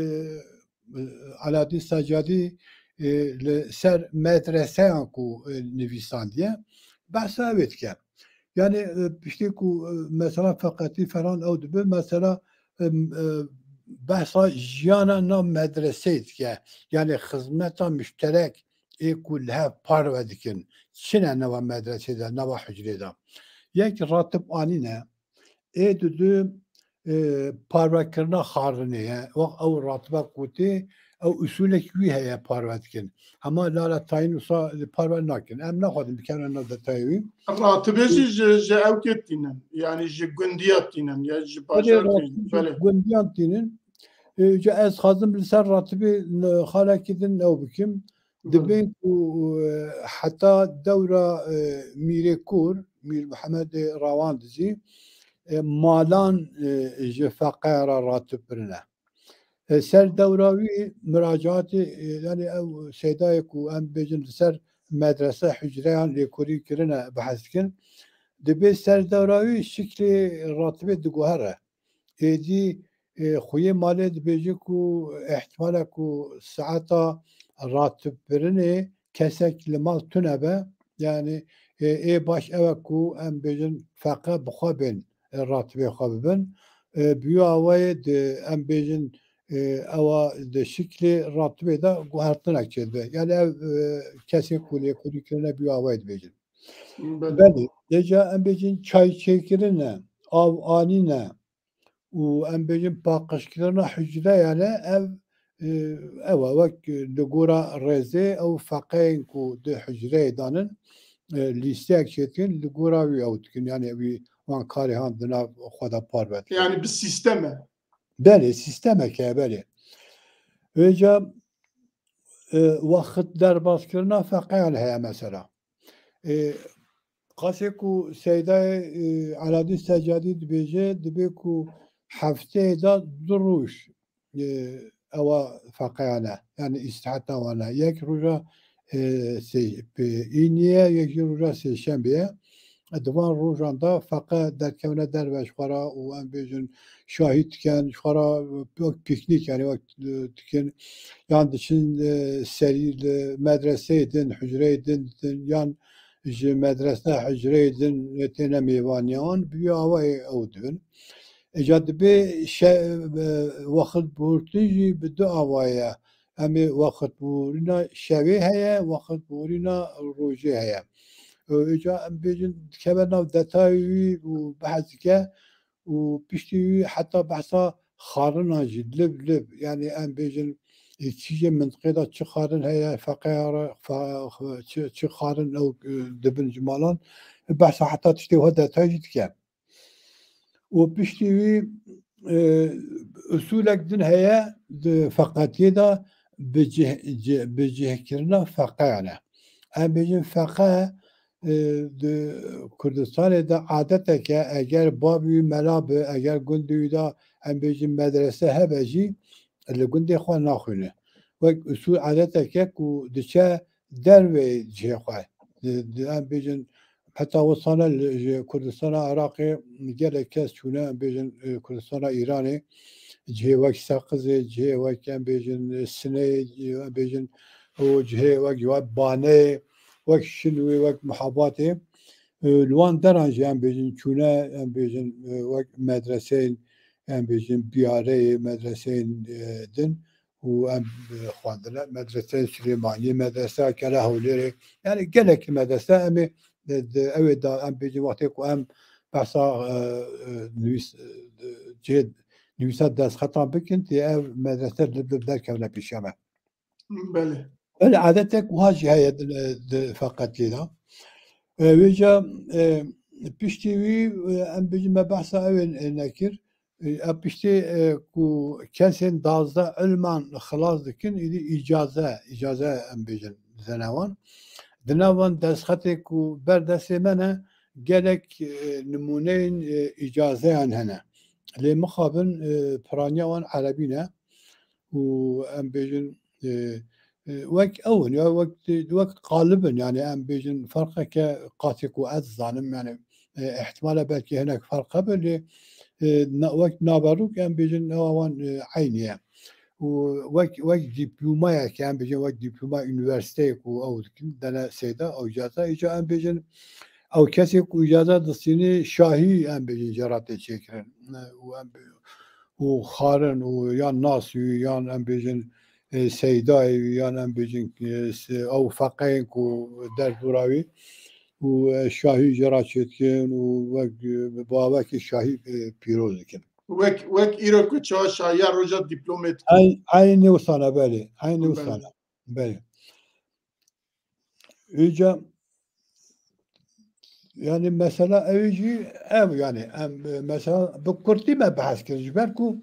e, Alaaddin Secadî, e, li ser medreseyan ku, e, nivîsandiye, behsa wê dike. Yanî, e, piştê ku, e, mesela feqetî falan ew dibe, mesela, e, e, behsa jiyana nav medreseyê dike. Yanî xizmeta muşterek ê ku li hev parve dikin, çine nava medresê de, nava hucrê de. Yek ratib anîne, ê didu, e, parvekirina xarinê ye. Wext ew ratiba ku tê, ew usulek wî heye parve dikin. Hema lala tayîn wisa li parve nakin. Em naxwazin bikevin nav detayê wî. Ratibê jî ji, ji ewkê tînin. Yanî ji gundiya tînin. Ya ji Belê, bajarkê. ratib ji Belê. gundiyan tînin. E, ca ez xwazim li ser ratibê, e, xalekî din ew bikim. Belê. Dibên ku, e, heta dewra, e, Mîrê Kûr, Mîr Mihemedê Rawandizî, e, malan, e, ji feqe re ratib birine. E, ser dewra wî miracaatê, e, yanî ew seydayê ku em bêjin li ser medrese, hucreyan lêkolîn kirine behs dikin. Dibê ser dewra wî şiklê ratibê diguhere. Êdî, e, xuyê malê dibêje ku îhtimal e ku saeta ratibkirinê kesek li mal tune be. Yanî, e, ê baş ew e ku em bêjin feqe bi xwe bên, e, ratibê xwe bibin. E, bi wî awayê di, em bêjin, e, ewa di şiklê ratibê de guhertinek çêdibe. Yanî ev, e, kesê ku lêkolîn kirine bi wî awayê dibêjin. Belê. Belê, dêca em bêjin çayçêkirine, av anîne, û em bêjin paqijkirina hucreyan e, ev, e, ew e, wek, e, li gora rêzê ew feqeyên ku di hucreyê de ne, e, lîsteyek çêdikin, li gora wî ew dikin, yanî wî wan karê han di nav xwe de parve dikin. Yanî bi sîstem e. Belê, sîstemek e, belê. Vêca, e, wext derbaskirina feqeyan heye mesela. E, Qasê ku Seydayê, e, Eladîn Secadî dibêje, dibê ku hefteyê de du roj, e, ewa feqeyane, yani îstiheta wan e. Yek roja, e, sê-, pe-, înî ye, yek jî roja sêşembê ye. Di van rojan de feqe derkevne derve ji xwe re û em bêjin şahî dikin, ji xwe re wek pîknîk, yani wek, e, dikin, yan diçin, e, serî li medreseyê din, hucreyê din, din, yan ji medrese hucreyê din têne mêvaniya wan, bi wî awayê ew dibin. Îca dibê şe-, e, wextbûrtin jî bi du awayê ye. Em ê wextbûrîna şevê heye, wextbûrîna rojê heye. E, îca em bêjin dikeve nav detayê wî û behs dike û piştî wî heta behsa xarinan jî, liv liv, yani em bêjin, e, kîjê mintiqê de çi xarin heye, feqeya re, fa-, çi, çi xarin ew, e, dibin ji malan, behsa heta tiştê wiha detayî jî dike. Û piştî wî, e, usulek din heye di feqetiyê de bi cih-, ci-, bi cihkirina feqeyan e. Em bêjin feqe, e, di Kurdistanê de adetek e, eger bavê wî mela bi, eger gundê wî de, em bêjin, medrese hebe jî, li gundê xwe naxwîne. Wek usul adetek e ku diçe derveyê cihê xwe. Di, di, em bêjin, heta wisa ne li, ji Kurdistana Iraqê gelek kes çûne, em bêjin, e, Kurdistana Îranê, cihê wek Seqizê, cihê wek, em bêjin, e, Sineyê, em bêjin, û cihê wek, wek Baneyê, wek Şinwê, wek Mihabatê. E, li wan deran jî, em bêjin, çûne, em bêjin, e, wek medreseyên, em bêjin, Biyareyê, medreseyên, e, din û em, e, xwendine. Medreseyên Silêmaniyê, medreseya Kele Hewlêrê, yani gelek medrese em ê, e, di, ew ê da, em bêjin wextê ku em behsa, e, e, nivîs, e, cihê nivîsa destxetan bikin, tê ev medrese li, li derkevine pêşiya me. Belê. Belê, adetek wiha jî heye di, di feqetiyê de. E, vêca, e, piştî wî, e, em bêjin me behsa ew ê, e, nekir. E, ev piştê, e, ku kesên dazdeh ilman xilas dikin, îdî îcaze, îcaze em bêjin didene wan. Di nav van destxetê ku ber destê me ne, gelek, e, nimûneyên, e, îcazeyan hene. Lê mixabin, e, piraniya wan erebî ne û em bêjin, e, e, wek ew in, ya wek, wek qalib in, yani em bêjin ferqeke qasê ku ez dizanim, yani, e, ihtimale belkî hinek ferq hebe, lê, e, na-, wek naverok em bêjin ewa wan, e, eynî ye. Û wek, wek dîplomayeke, em bêjin wek dîploma unîversîteyê ku ew dikin, dene seyda, ew îcaza, îca em bêjin ew kesê ku îcaza distînî şahî, em bêjin, jê re tê çêkirin. E, û em bê-, û xarin û yan nas wî, yan em bêjin, e, seydayê wî, yan em bêjin, e, se-, ew feqeyên ku derdora wî û, e, şahî jê re çêdikin û wek, e, bi bavekî şahî, e, pîroz dikin. Wek, wek îro ku çawa şahiya roja dîplomê dikin. Ey-, eynî wisa ne, belê. Eynî wisa ne. Belê. Belê. Îca, yani mesela ew jî ev, yani em, e, mesela bi kurtî me behs kir, ji ber ku,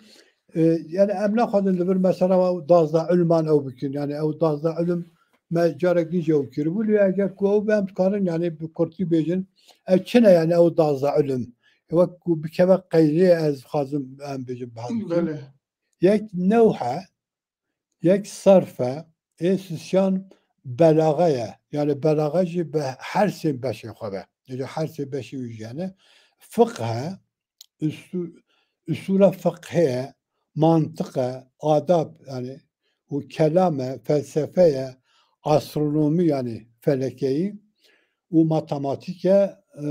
e, yani em naxwazin li vir mesela ew dazdeh ilman ew bikin, yani ew dazdeh ilim me carek din jî ew kiribû, lê eger ku ew be em dikarin yani bi kurtî bêjin, ev çi ne yani ew dazdeh ilim? Wek ku bikeve qeydê ez dixwazim em bêjin behs bikin. Belê. Yek newh e, yek serf e, ê sisiyan belaxe ye. Yani belaxe jî bi her sê beşê xwe be. Îca her sê beşê wî jî hene. Fiqh e, usu-, usula fiqhê ye, mantiq e, adab, yani û kelam e, felsefe ye, astronomî yani felekeyî û matematîk e, e,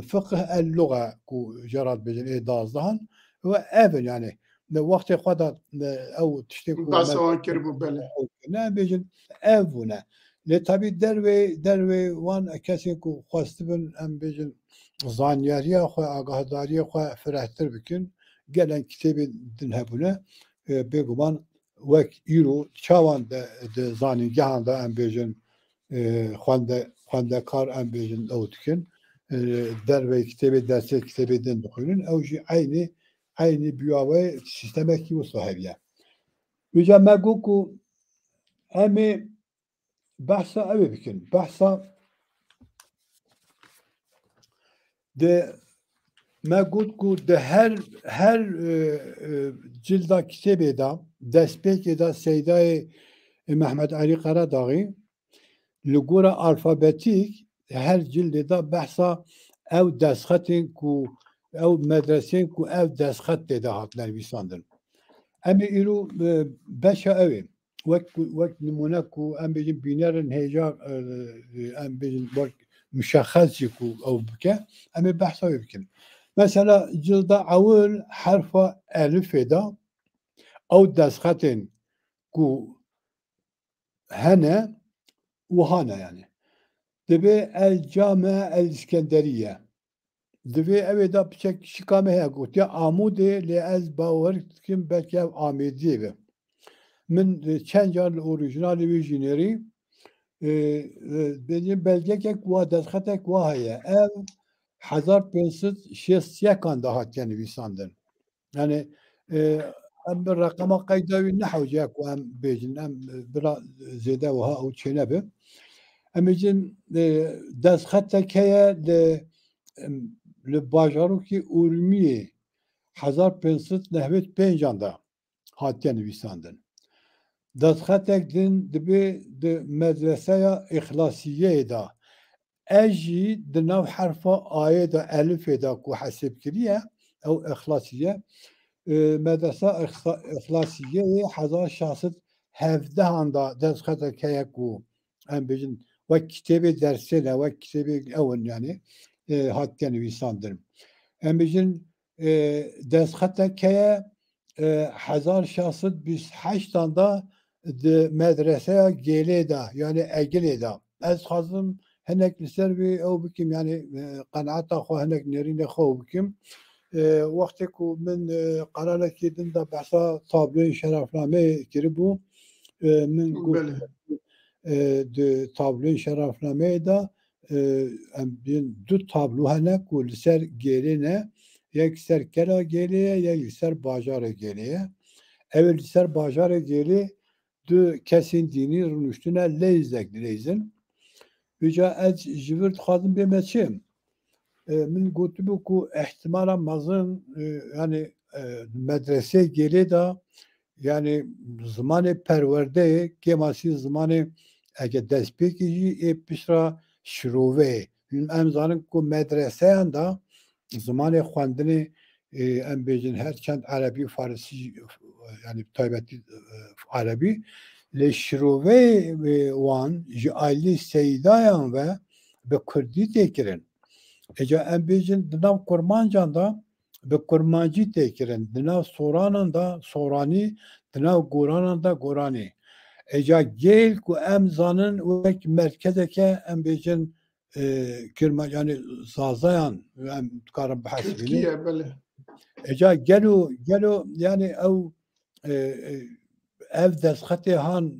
fiqh el-luga ku jê re dibêjin ê dazdehan ve ev in yani. Ne wextê xwe de, ne ew tiştê ku Behsa me-, wan kiribû, belê. Ew ne bêjin ev bûne. Lê tabî dervê, dervê wan kesên ku xwestibin em bêjin zanyariya xwe, agahdariya xwe firehtir bikin, gelen kitêbên din hebûne, e, bêguman wek îro çawan de, di zanîngehan de em bêjin, e, xwende-, xwendekar em bêjin ew dikin, e, derveyî kitêbê, dersê kitêbê din dixwînin, ew jî eynî, eynî bi wê awayê sîstemekî wisa heviye. Vêca me got ku em ê behsa ew ê bikin. Behsa Di me got ku di her her e, e, cilda kitêbê de, destpêkê de Seydayê Mehmet Elî Qeredaxî li gora alfabetîk her cildê de behsa ew destxetên ku ew medreseyên ku ev destxet tê de hatine nivîsandin. Em ê îro e, beşa ew ê. Wek wek nimûne ku em bêjin bînerin hêja e, em bêjin wek muşexxes jî ku ew bike, em ê behsa wê bikin. Mesela cilda ewil herfa elifê de ew destxetên ku hene wiha ne yani. Dibê El Came El Îskenderiye. Divê ew ê de piçek şika me heye gotiye Amûdê, lê ez bawer dikim belkî ev Amêdiyê be. Min e, çend car li orîjinalê wê jî nêrî e, e, bêjin belgekek wa destxetek wa heye. Ev hezar pênc sed şêst yekan de hatiye nivîsandin. Yani e, em bi reqema qeyda wî nehewce ku em bêjin, em e, bila zêde wiha ew çênebe. Em bêjin e, destxetek heye li, em, li bajarokî Urmiyê hezar pênc sed nehwêd pêncan de hatiye nivîsandin. Destxetek din dibê di medreseya Îxlasiyeyê de. E jî di nav herfa ayê de, elifê de ku hesêb kiriye, ew Îxlasiye. E, medresa Îxsa- Îxlasiyeyê hezar şeş sed hevdehan de destxetek heye ku em bêjin wek kitêbê dersê ne, wek kitêbê ew in yani e, hatiye nivîsandin. Em bêjin e, destxetek heye e, hezar şeş sed bîst heştan de di medreseya Gêlê de, yani Egilê de. Ez dixwazim hinek li ser vê ew bikim, yani e, qenaeta xwe, hinek nêrînê xwe ew bikim. E, wextê ku min e, qeralekî din de behsa tabloyên Şerefnameyê kiribû, e, min got, Belê. e, di tabloyên Şerefnameyê de e, em bîn du tablo hene ku li ser Gêlê ne, yek li ser Kela Gêlê ye, yek li ser Bajarê Gêlê ye. Ew ê li ser Bajarê Gêlê du kesên dînî rûniştine leyzek dileyzin. Vêca ez ji vir dixwazim bême çi? E, min gotibû ku ihtimala mezin e, yani e, medreseyê Gêlê de yani zimanê perwerdeyê kêmasî zimanê ege destpêkê jî ê piştra şiroveyê. Em zanin ku medreseyan de zimanê xwendinê e, em bêjin her çend erebî, farisî jî, yani taybetî e, erebî, lê şiroveyê e, wan ji ailê seydayan ve bi kurdî tê kirin. Êca em bêjin di nav kurmancan de bi kurmancî tê kirin, di nav soranan de soranî, di nav goranan de goranî. Êca gêl ku em zanin wek merkezeke em bêjin e, kirma yani zazayan em dikarin bihesibînin. Tirkiye, belê. Êca gelo gelo yani ew e, e, ev destxetê han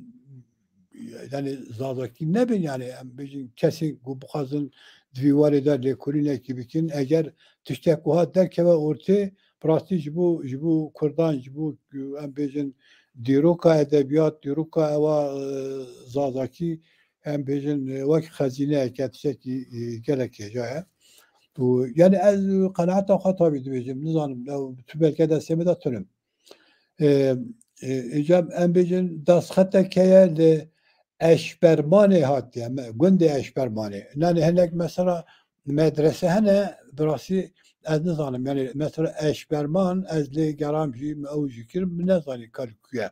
yani zazakî nebin yani em bêjin kesên ku bixwazin di vî warê de lêkolînekî bikin, eger tiştek wiha derkeve ortê, bi rastî ji bo ji bo kurdan, ji bo em bêjin dîroka edebiyat, dîroka ewa e, zazakî em bêjin e, wek xezîneyeke tiştekî e, gelek hêja ye. Û yani ez qenaeta xwe tabî dibêjim, nizanim ew tu belke destê min de tunim. E, e, Êca em bêjin destxetek heye li Eşbermanê hatiye, me- gundê Eşbermanê. Nanê hinek mesela medrese hene, bi rastî ez nizanim. Yani mesela Eşberman ez lê geram jî me ew jî kir, min nezanî kar ku ye.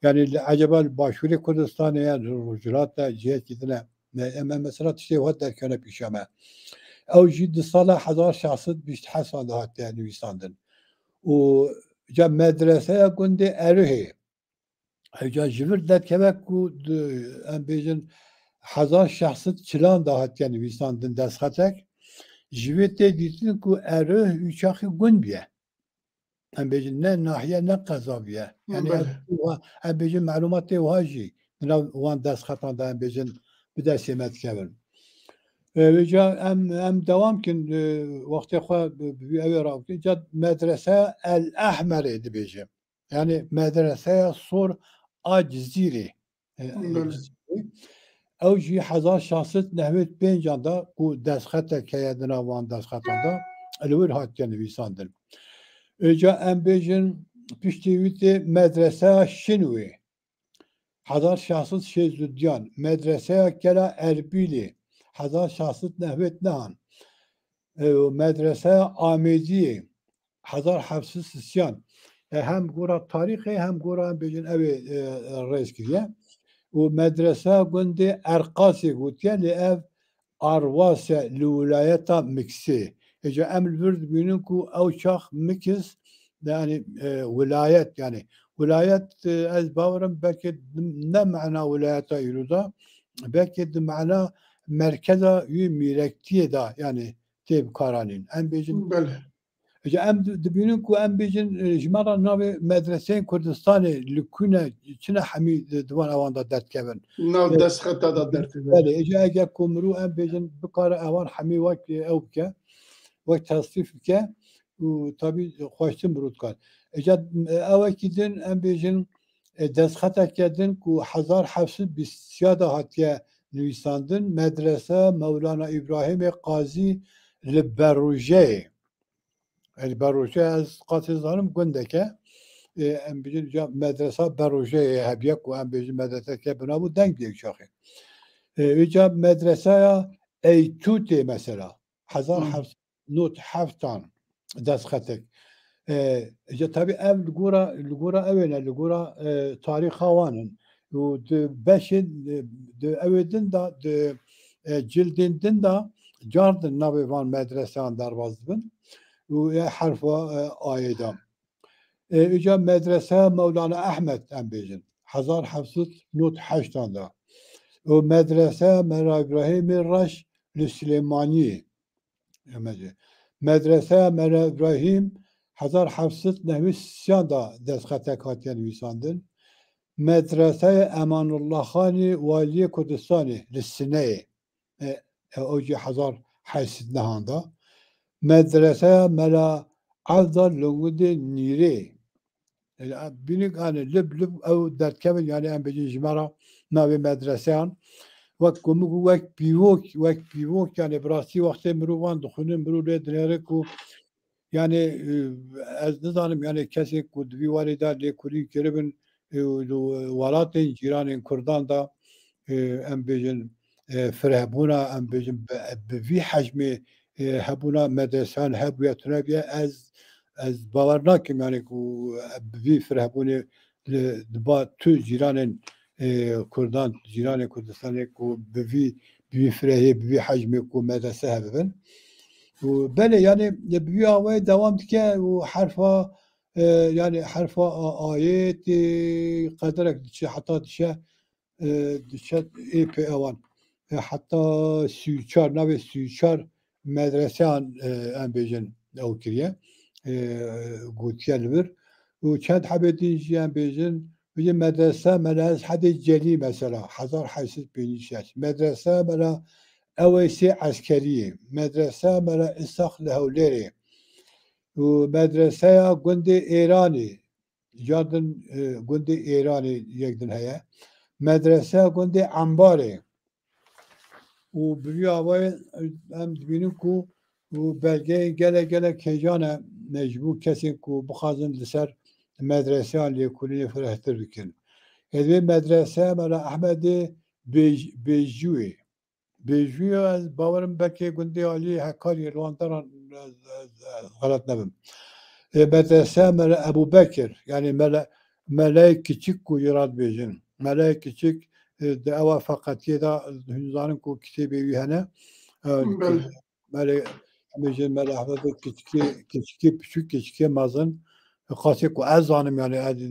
Yani li eceba li Başûrê Kurdistanê ye, li Rojhilat de cihekî din e. Me- Em em mesela tiştê wiha derkevne pîşa me. Ew jî di sala hezar şeş sed bîst heşt de hatiye nivîsandin. Û ca medreseya gundê Erihê. Ew ca ji vir derkeve ku di- em bêjin hezar şeş sed çilan de hatiye nivîsandin destxetek. Ji vê tê dîtin ku Erih wî çaxî gund bûye. Em bêjin ne nahiye ne qeza bûye. Yani Belê. Em bêjin melumatê wiha jî di nav wan destxetan de em bêjin bi destê me dikevin. E, Vêca em em dewam kin e, wextê xwe bi bi vî ewê rabikin. Ca medrese El Ehmerê dibêje. Yani medreseya sor a Cizîrê. E, Belê. Cizîrê. Ew jî hezar şeş sed nehwêd pêncan de ku destxetek heye di nav van destxetan de, li wir hatiye nivîsandin. Îca em bêjin piştî wî tê Medreseya Şinwê, hezar şeş sed şêst û duyan, Medreseya Kela Erbîlê, hezar şeş sed nehwêd nehan, e, û Medreseya Amêdiyê, hezar heft sed sisiyan. E, hem gora tarîxê, hem gora em bêjin ew ê, e, rêz kiriye. Û Medreseya Gundê Erqasê gotiye, lê ev Arwase li wilayeta Miksê. Îca em li vir dibînin ku ew çax Miks, yani, e, wilayet, yani, wilayet, e, ez bawerim belkê di, ne mana wilayeta îro de, belkê di mana merkeza wî mîrektiyê de, yani, tê bikaranîn. Em bêjin, Belê. Îca em di-, dibînin ku em bêjin, e, ji me re navê medreseyên Kurdistanê li ku ne, çi ne hemî di, di van ewan de derdikevin. Nav E, destxeta de derdikevin. Belê, îca eger ku mirû em bêjin bikare ewan hemî wek, e, ew bike, wek tesnîf bike û tabî xweştir mirû dikar. Îca, e, ewekî din em bêjin, e, destxeteke din ku hezar heft sed bîst de hatiye nivîsandin, Medrese Mewlana Îbrahîmê Qazî li Berûjeyê. Yanî Berûje ez qasê zanim gundeke, e, em bêjin ca medresa Berûjeyê hebiye ku em bêjin medreseke bi nav û deng bî çaxê. E, îca medreseya Eytûtê mesela, hezar heft sed nod heftan destxetek. E, îca tabî ev li gora, li gora ew ê ne, li gora, e, tarîxa wan in. Û di beşên, e, di ew ê din de, di, e, cildên din de cardin navê van medreseyan derbas dibin. Û ya herfa, e, ayê de. E, îca Medreseya Mewlana Ehmed em bêjin. Hezar heft sed nod heştan de. Û Medreseya Mela Îbrahîmê Reş li Silêmaniyê. Em bêjin. Medreseya Mela Îbrahîm hezar heft sed nehwî sisiyan de destxetek hatiye nivîsandin. Medreseya Emanullah Xanê Waliyê Kurdistanê li Sineyê. E, e, ew jî hezar heşt sed nehan de. Medreseya Mela Evda li Gundê Nîrê. E, bînik, yani, lib, lib ew derdikevin, yani, em bêjin ji me re navê medreseyan. Wek ku min got, wek pîvok, wek pîvok, yani, bi rastî wextê mirov wan dixwînin, mirov lê dinêre ku, yani, e, ez nizanim, yani, kesên ku di vî warê de lêkolîn kiribin, e, li welatên cîranên Kurdan de, e, em bêjin, e, firehbûna, em bêjin, bi, bi vî hecmê, e, hebûna medreseyan hebûye tune bûye, ez, ez bawer nakim, yani, ku bi vî firehbûnê li, di ba tu cîranên, e, Kurdan, cîranên Kurdistanê ku bi vî, bi vî firehê, bi vî hecmê ku medrese hebibin. Û belê, yani, bi vî awayê dewam dike û herfa, e, yani, herfa a-, ayê tê qederek diçe, heta diçe, e, diçe ê pê ewan. E, heta sî û çar, navê sî û çar medreseyan, e, em bêjin ew kiriye, e, gotiye li vir. Û çend hebê din jî em bêjin, bêjin medrese Mela Eshedê Celî mesela, hezar heşt sed pêncî şeş. Medrese Mela Eweysê Eskeriyê, medrese Mela Îshaq li Hewlêrê û medreseya gundê Êranê, cardin, e, gundê Êranê yek din heye. Medreseya gundê Embarê. Û bi vî awayê, e, em dibînin ku û belgeyên gelek, gelek hêjan e, me ji bo kesên ku bixwazin li ser medreseyan lêkolînê firehtir bikin. Ê divê medreseya Mela Ehmedê Bêj-, Bêjûyê. Bêjûyê ez bawerim belkê gundê alî Hekariyê li wan deran, ez, ez, ez xelet nebim. Ê, medreseya Mela Ebû Bekir, yani Mela, Meleyê Kiçik ku jê re dibêjin. Meleyê Kiçik, e, di ewa feqetiyê de, hûn zanin ku kitêbê wî hene. E, Belê. Belê, em bêjin Mela Ehmedê Kiçikê, Kiçikê Piçûk, Kiçikê Mezin. Qasê ku ez zanim, yani, ez,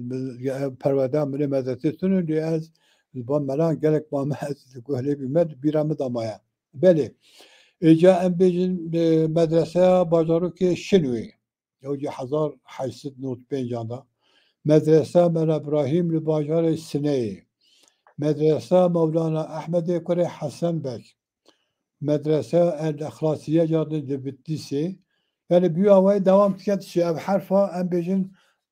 ev perwerdeya min ê medresê tune, lê ez li ba melan gelek mame, ez li guh lê bî me, di bîra min de maye. Belê. Êca em bêjin, e, medreseya bajarokê Şinwê. Ew jî hezar heşt sed nod pêncan de. Medreseya Mela Ibrahîm li bajarê Sineyê. Medreseya Mewlana Ehmedê kurê Hesen Beg. Medreseya El Exlasiye jî li Bitlîsê. Yani bi wî awayî dewam dike dişê. Ev herfa em bêjin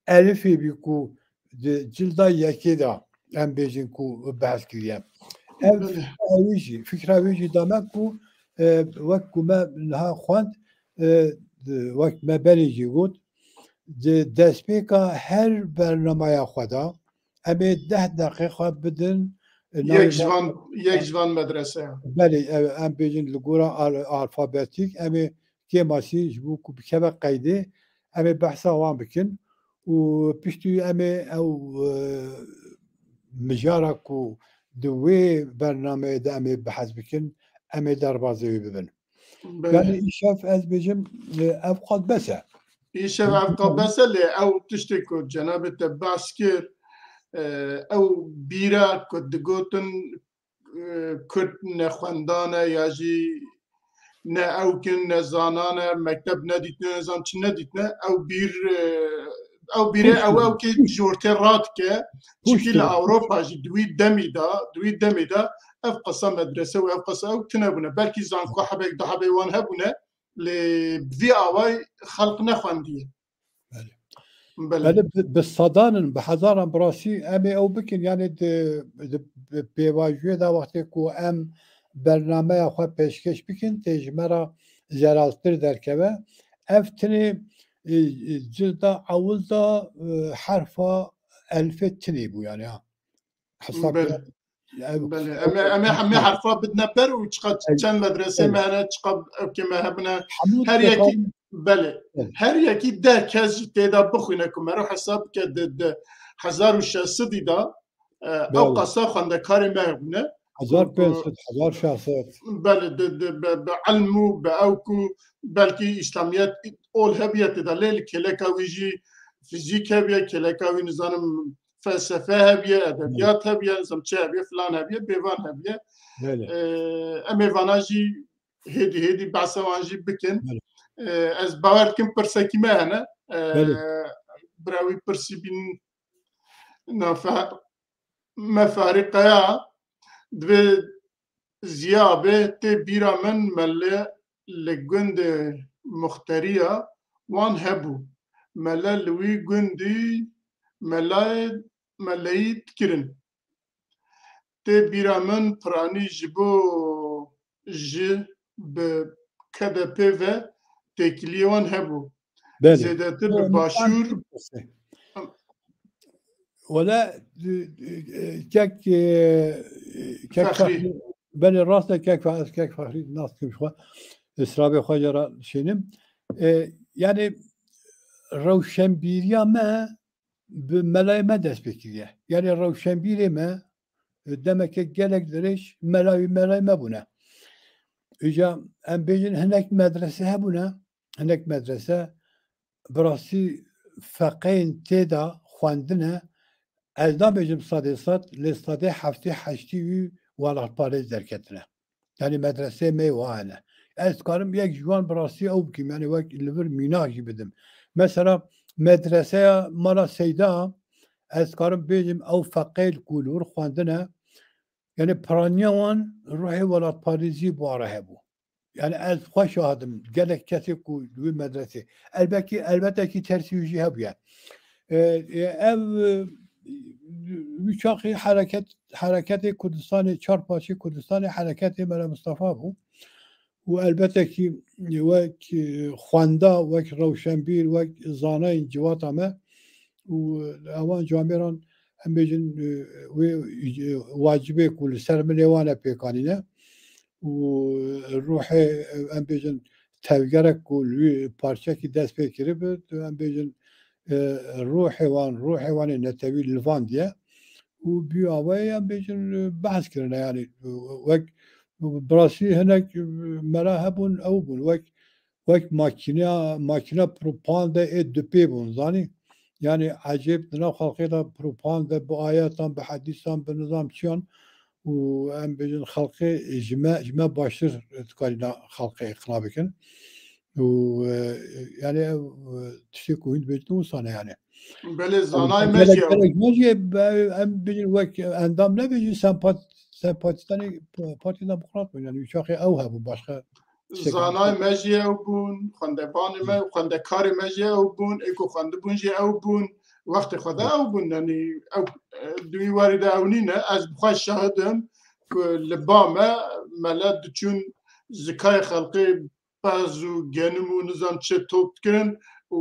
elifê bî ku di cilda yekê de em bêjin ku behs kiriye. Ev fikra wî jî, fikra wî jî da me ku, e, wek ku me niha xwend, e, di, wek me berê jî got, di destpêka her bernameya xwe de em ê deh deqê xwe bidin, e, navê Yek ji van, yek ji van medreseya. Belê, ev, em bêjin li gora al-, alfabetîk, em ê kêmasî ji bo ku bikeve qeydê, em ê behsa wan bikin û piştî em ê ew, e, mijara ku di wê bernameyê de em ê behs bikin, em ê derbazê wê bibin. Belê. Yanî îşev ez bêjim, e, ev qat bes e. Îşev ev qat bes e, lê ew tiştê ku cenabê te behs kir, e, ew bîra ku digotin, e, Kurd ne xwendan e ya jî ne ew kin, ne zanan e, mekteb nedîtine, nizam çi nedîtine, ew bîr, e, ew bîrê ew ew kê ji ortê radike. Çikî li Ewropa jî di wî demî de, di wî demî de ev qasa medrese û ev qasa ew tune bûne. Belkî zanko hebek, du hebê wan hebûne, lê bi vî awayî xelq nexwendiye. Belê. Belê. Belê, bi, bi sedan in, bi hezaran bi rastî em ê ew bikin, yanî di, di, bi pêvajoyê de wextê ku em bernameya xwe pêşkêş bikin, tê ji me re zelaltir derkeve. Ev tinê, e, e, cilda ewil de, e, herfa elfê tinê bû, yanî ha. Hesab Belê. kira. Ya, ev Belê. Em ê, em ê hemê herfa bidine ber û çiqa Belê. çend medresê Belê. me hene, çiqa ev kê me hebine. Hemû Her yekî, tekan- belê. Belê. Her yekî deh kes jî tê de bixwîne ku mero hesab bike di, di hezar û şeş sedî de, e, ew Belê. qasa xwendekarê me hebûne. Hezar pênc sed, hezar şeş sed. Belê, di, di, bi, bi ilm û bi ew ku belkî îslamiyet ol hebiye tê de lê li kêleka wî jî fizîk hebiye, kêleka wî nizanim felsefe hebiye, edebiyat hebiye, nizam çi hebiye, filan hebiye, bêvan hebiye. Belê. E, em ê vana jî hêdî hêdî behsa wan jî bikin. Belê. E, ez bawer dikim pirsekî me hene. E, Belê. Bira wî pirsî bîn nafe me Farî Qeya divê Ziya be tê bîra min mele li gundê Muxteriya wan hebû. Mele li wî gundî melayê, meleyî dikirin. Tê bîra min piranî ji bo ji bi K D P ve têkiliyê wan hebû. Belê. Zêdetir bi Belê, başûr. Wele, e, e, kek, e, kek Fexrî. Fexrî, belê rast e, kek Fe-, ez kek Fexrî nas dikim ji xwe. Strabê xwe jê re şênim. E, yani rewşenbîriya me bi melayê me dest pê kiriye. Yani rewşenbîrê me, e, demeke gelek dirêj melayê, melayê me bûne. Îca em bêjin hinek medrese hebûne, hinek medrese bi rastî feqeyên tê de xwendine, ez nabêjim sedê sed, lê sedê heftê heştî wî welatparêz derketine. Yani medreseyê me wa hene. Ez dikarim yek ji wan bi rastî ew bikim, yani wek li vir mînak jî bidim. Mesela medreseya Mala Seyda, ez dikarim bêjim ew feqeyên ku li wir xwendine, yani piraniya wan ruhê welatparêzî bi wan re hebû. Yani ez xwe şahid im, gelek kesê ku li wî medresê. Elbekî, elbetekî tersî wî jî hebûye. E, e, ev, e, wî çaxî hereket, hereketê Kurdistanê, çar parçeyê Kurdistanê hereketê Mela Mistefa bû. Û elbetekî wek, e, xwenda, wek rewşenbîr, wek zanayên civata me û ewan camêran em bêjin, e, wê, e, wacibê ku li ser milê wan e pêkanîne û ruhê, em bêjin, tevgerek ku li wî parçekî dest pê kiribe, em bêjin, e, ruhê wan, ruhê wan ê netewî livandiye û bi awayê em bêjin, e, behs kirine, yani, e, wek bi rastî hinek, e, mela hebûn, ew bûn, wek wek makîna, makîna propagandê ê dupê bûn, zanî? Yani ecêb di nav xelkê de propagande bi ayetan, bi hedîsan, bi nizam çiyan û em bêjin xelkê ji me, ji me baştir dikarîna xelkê îqna bikin. Û, e, yani ev, e, tiştê ku hûn dibêjin wisa ne yani. Belê, zanayê me jî ew. Gelek, gelek me jî be-, em bêjin wek endam nebêjin sempat-, sempatîstanê Partî Demokrat bûn. Yani wî çaxê ew hebû, başqa tiştek Zanayê me jî ew bûn, xwendevanê me, xwendekarê me jî ew bûn, ê ku xwendibûn jî ew bûn, wextê xwe de ew bûn. Yani ew, e, di wî warî de ew nîne. Ez bi xwe şahid im, ku li ba me mele diçûn zikayê xelkê pez û genim û nizam çi top dikirin û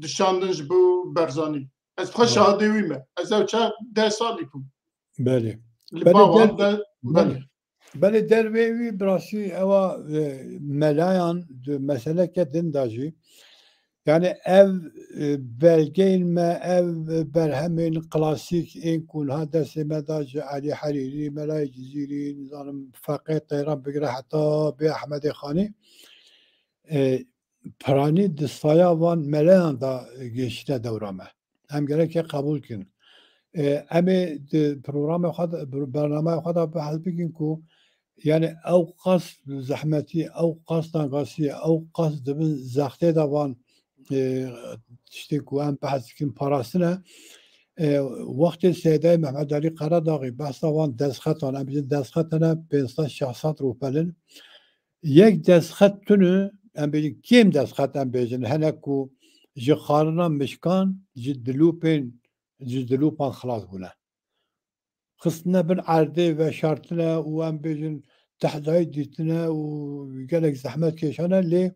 dişandin ji bo Barzanî. Ez xwe şahidê wî me. Ez ew çax deh salî bûm. Belê. Li ba wan de, belê. Belê dervê wî birasî ewa e, melayan di meseleke din de jî. Yani ev e, belgeyên me, ev e, berhemên klasîk ên ku niha destê me de ji Elî Herîrî, Melayê Cizîrî, nizanim Feqê Teyran bigire heta bê Ehmedê Xanî. E, piranî di saya van meleyan de gihiştine dewra me. Em gereke qebûl kin. E, em ê di programê xwe de, bernameya xwe de behs bikin ku yani ew qas zehmetî, ew qas tangasî, ew qas di bin zextê de van e, tiştê ku em behs dikin parastine. E, wextê Seydayê Mehmed Alî Qeradaxî behsa van destxetan, em bêjin destxet hene pênc sed şeş sed rûpel in. Yek destxet tune, em bêjin kêm destxet em bêjin, hene ku ji xarina mişkan, ji dilûpên, ji dilûpan xilas bûne. Xistine bin erdê, veşartine û em bêjin tehdayî dîtine û gelek zehmet kêşane, lê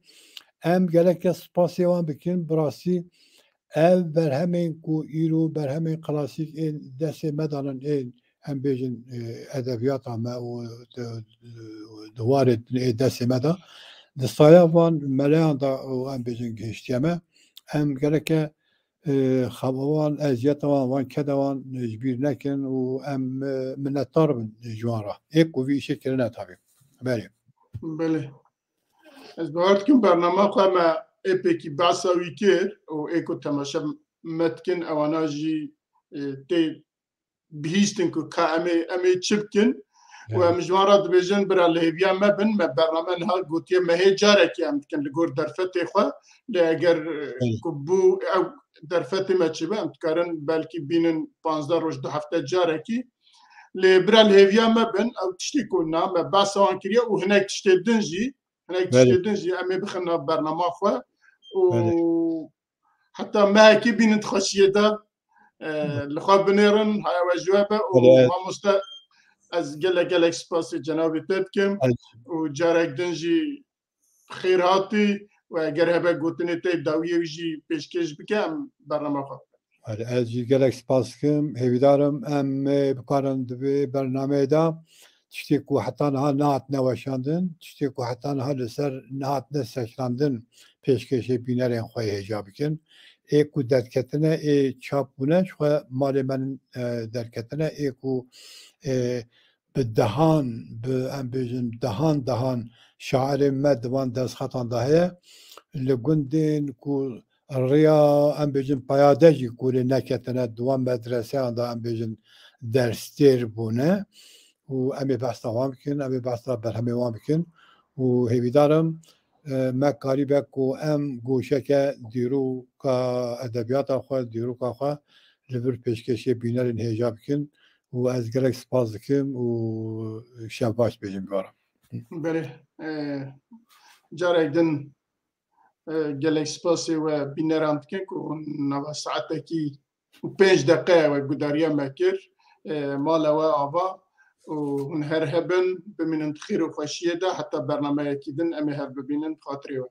em gereke spasê wan bikin, bi rastî ev berhemên ku îro berhemên klasîk ên destê me danin, ên em bêjin e, edebiyata me û di, di warê din ê destê me de, di saya van meleyan de û em bêjin gihiştiye me, em gereke e, xewa wan, eziyeta wan, van keda wan ji bîr nekin û em e, minnetdar bin ji wan re. Ê ku vî îşê kirine tabî. Belê. Belê. Ez bawer dikim bernama xwe me êpekî behsa wî kir û ê ku temaşe me dikin ewana jî e, tê bihîstin ku ka em ê, em ê çi bikin û em ji wan re dibêjin bira li hêviya me bin, me bername niha gotiye me hê carekê em dikin li gor derfetê xwe, lê eger e, ku bû ew derfetê me çêbe em dikarin belkî bînin panzdeh roj du hefte carekî. Lê bira li hêviya me bin, ew tiştê ku na me behsa wan kiriye û hinek tiştê din jî, hinek tiştê din jî em ê bixin nav bernama xwe û heta mehekî bînin di xweşiyê de e, li xwe binêrin, haya we ji we be û mamoste ez gelek gelek spasê cenabê te dikim û carek din jî xêr hatî û eger hebe gotinê te dawiyê wî jî pêşkêş bike em bernama xwe bikin. Ez jî gelek spas dikim. Hêvîdar im em ê bikarin di vê bernameyê de tiştê ku heta niha nehatine weşandin, tiştê ku heta niha li ser nehatine seşrandin pêşkêşê bînerên xwe hêja bikin. Ê ku derdiketine, ê çap bûne, ji xwe malê me derketine, ê ku e, bi dehan, bi em bêjin dehan dehan şairên me di van destxetan de heye. Li gundên ku riya em bêjin peyade jî ku lê neketine, di wan medreseyan de em bêjin derstêr bûne û em ê behsa wan bikin, em ê behsa berhemê wan bikin û hêvîdar im e, me karîbe ku em goşeke dîroka edebiyata xwe, dîroka xwe li vir pêşkêşê bînerên hêja bikin û ez gelek spas dikim û şev baş dibêjim ji we re. Belê, e, carek din e, gelek spasê we bîneran dikin ku hûn nava saetekî û pênc deqe we gudariya me kir. E, mala we ava û hûn her hebin, bimînin di xêr û xweşiyê de heta bernameyekî din em ê hev bibînin bi xatirê we.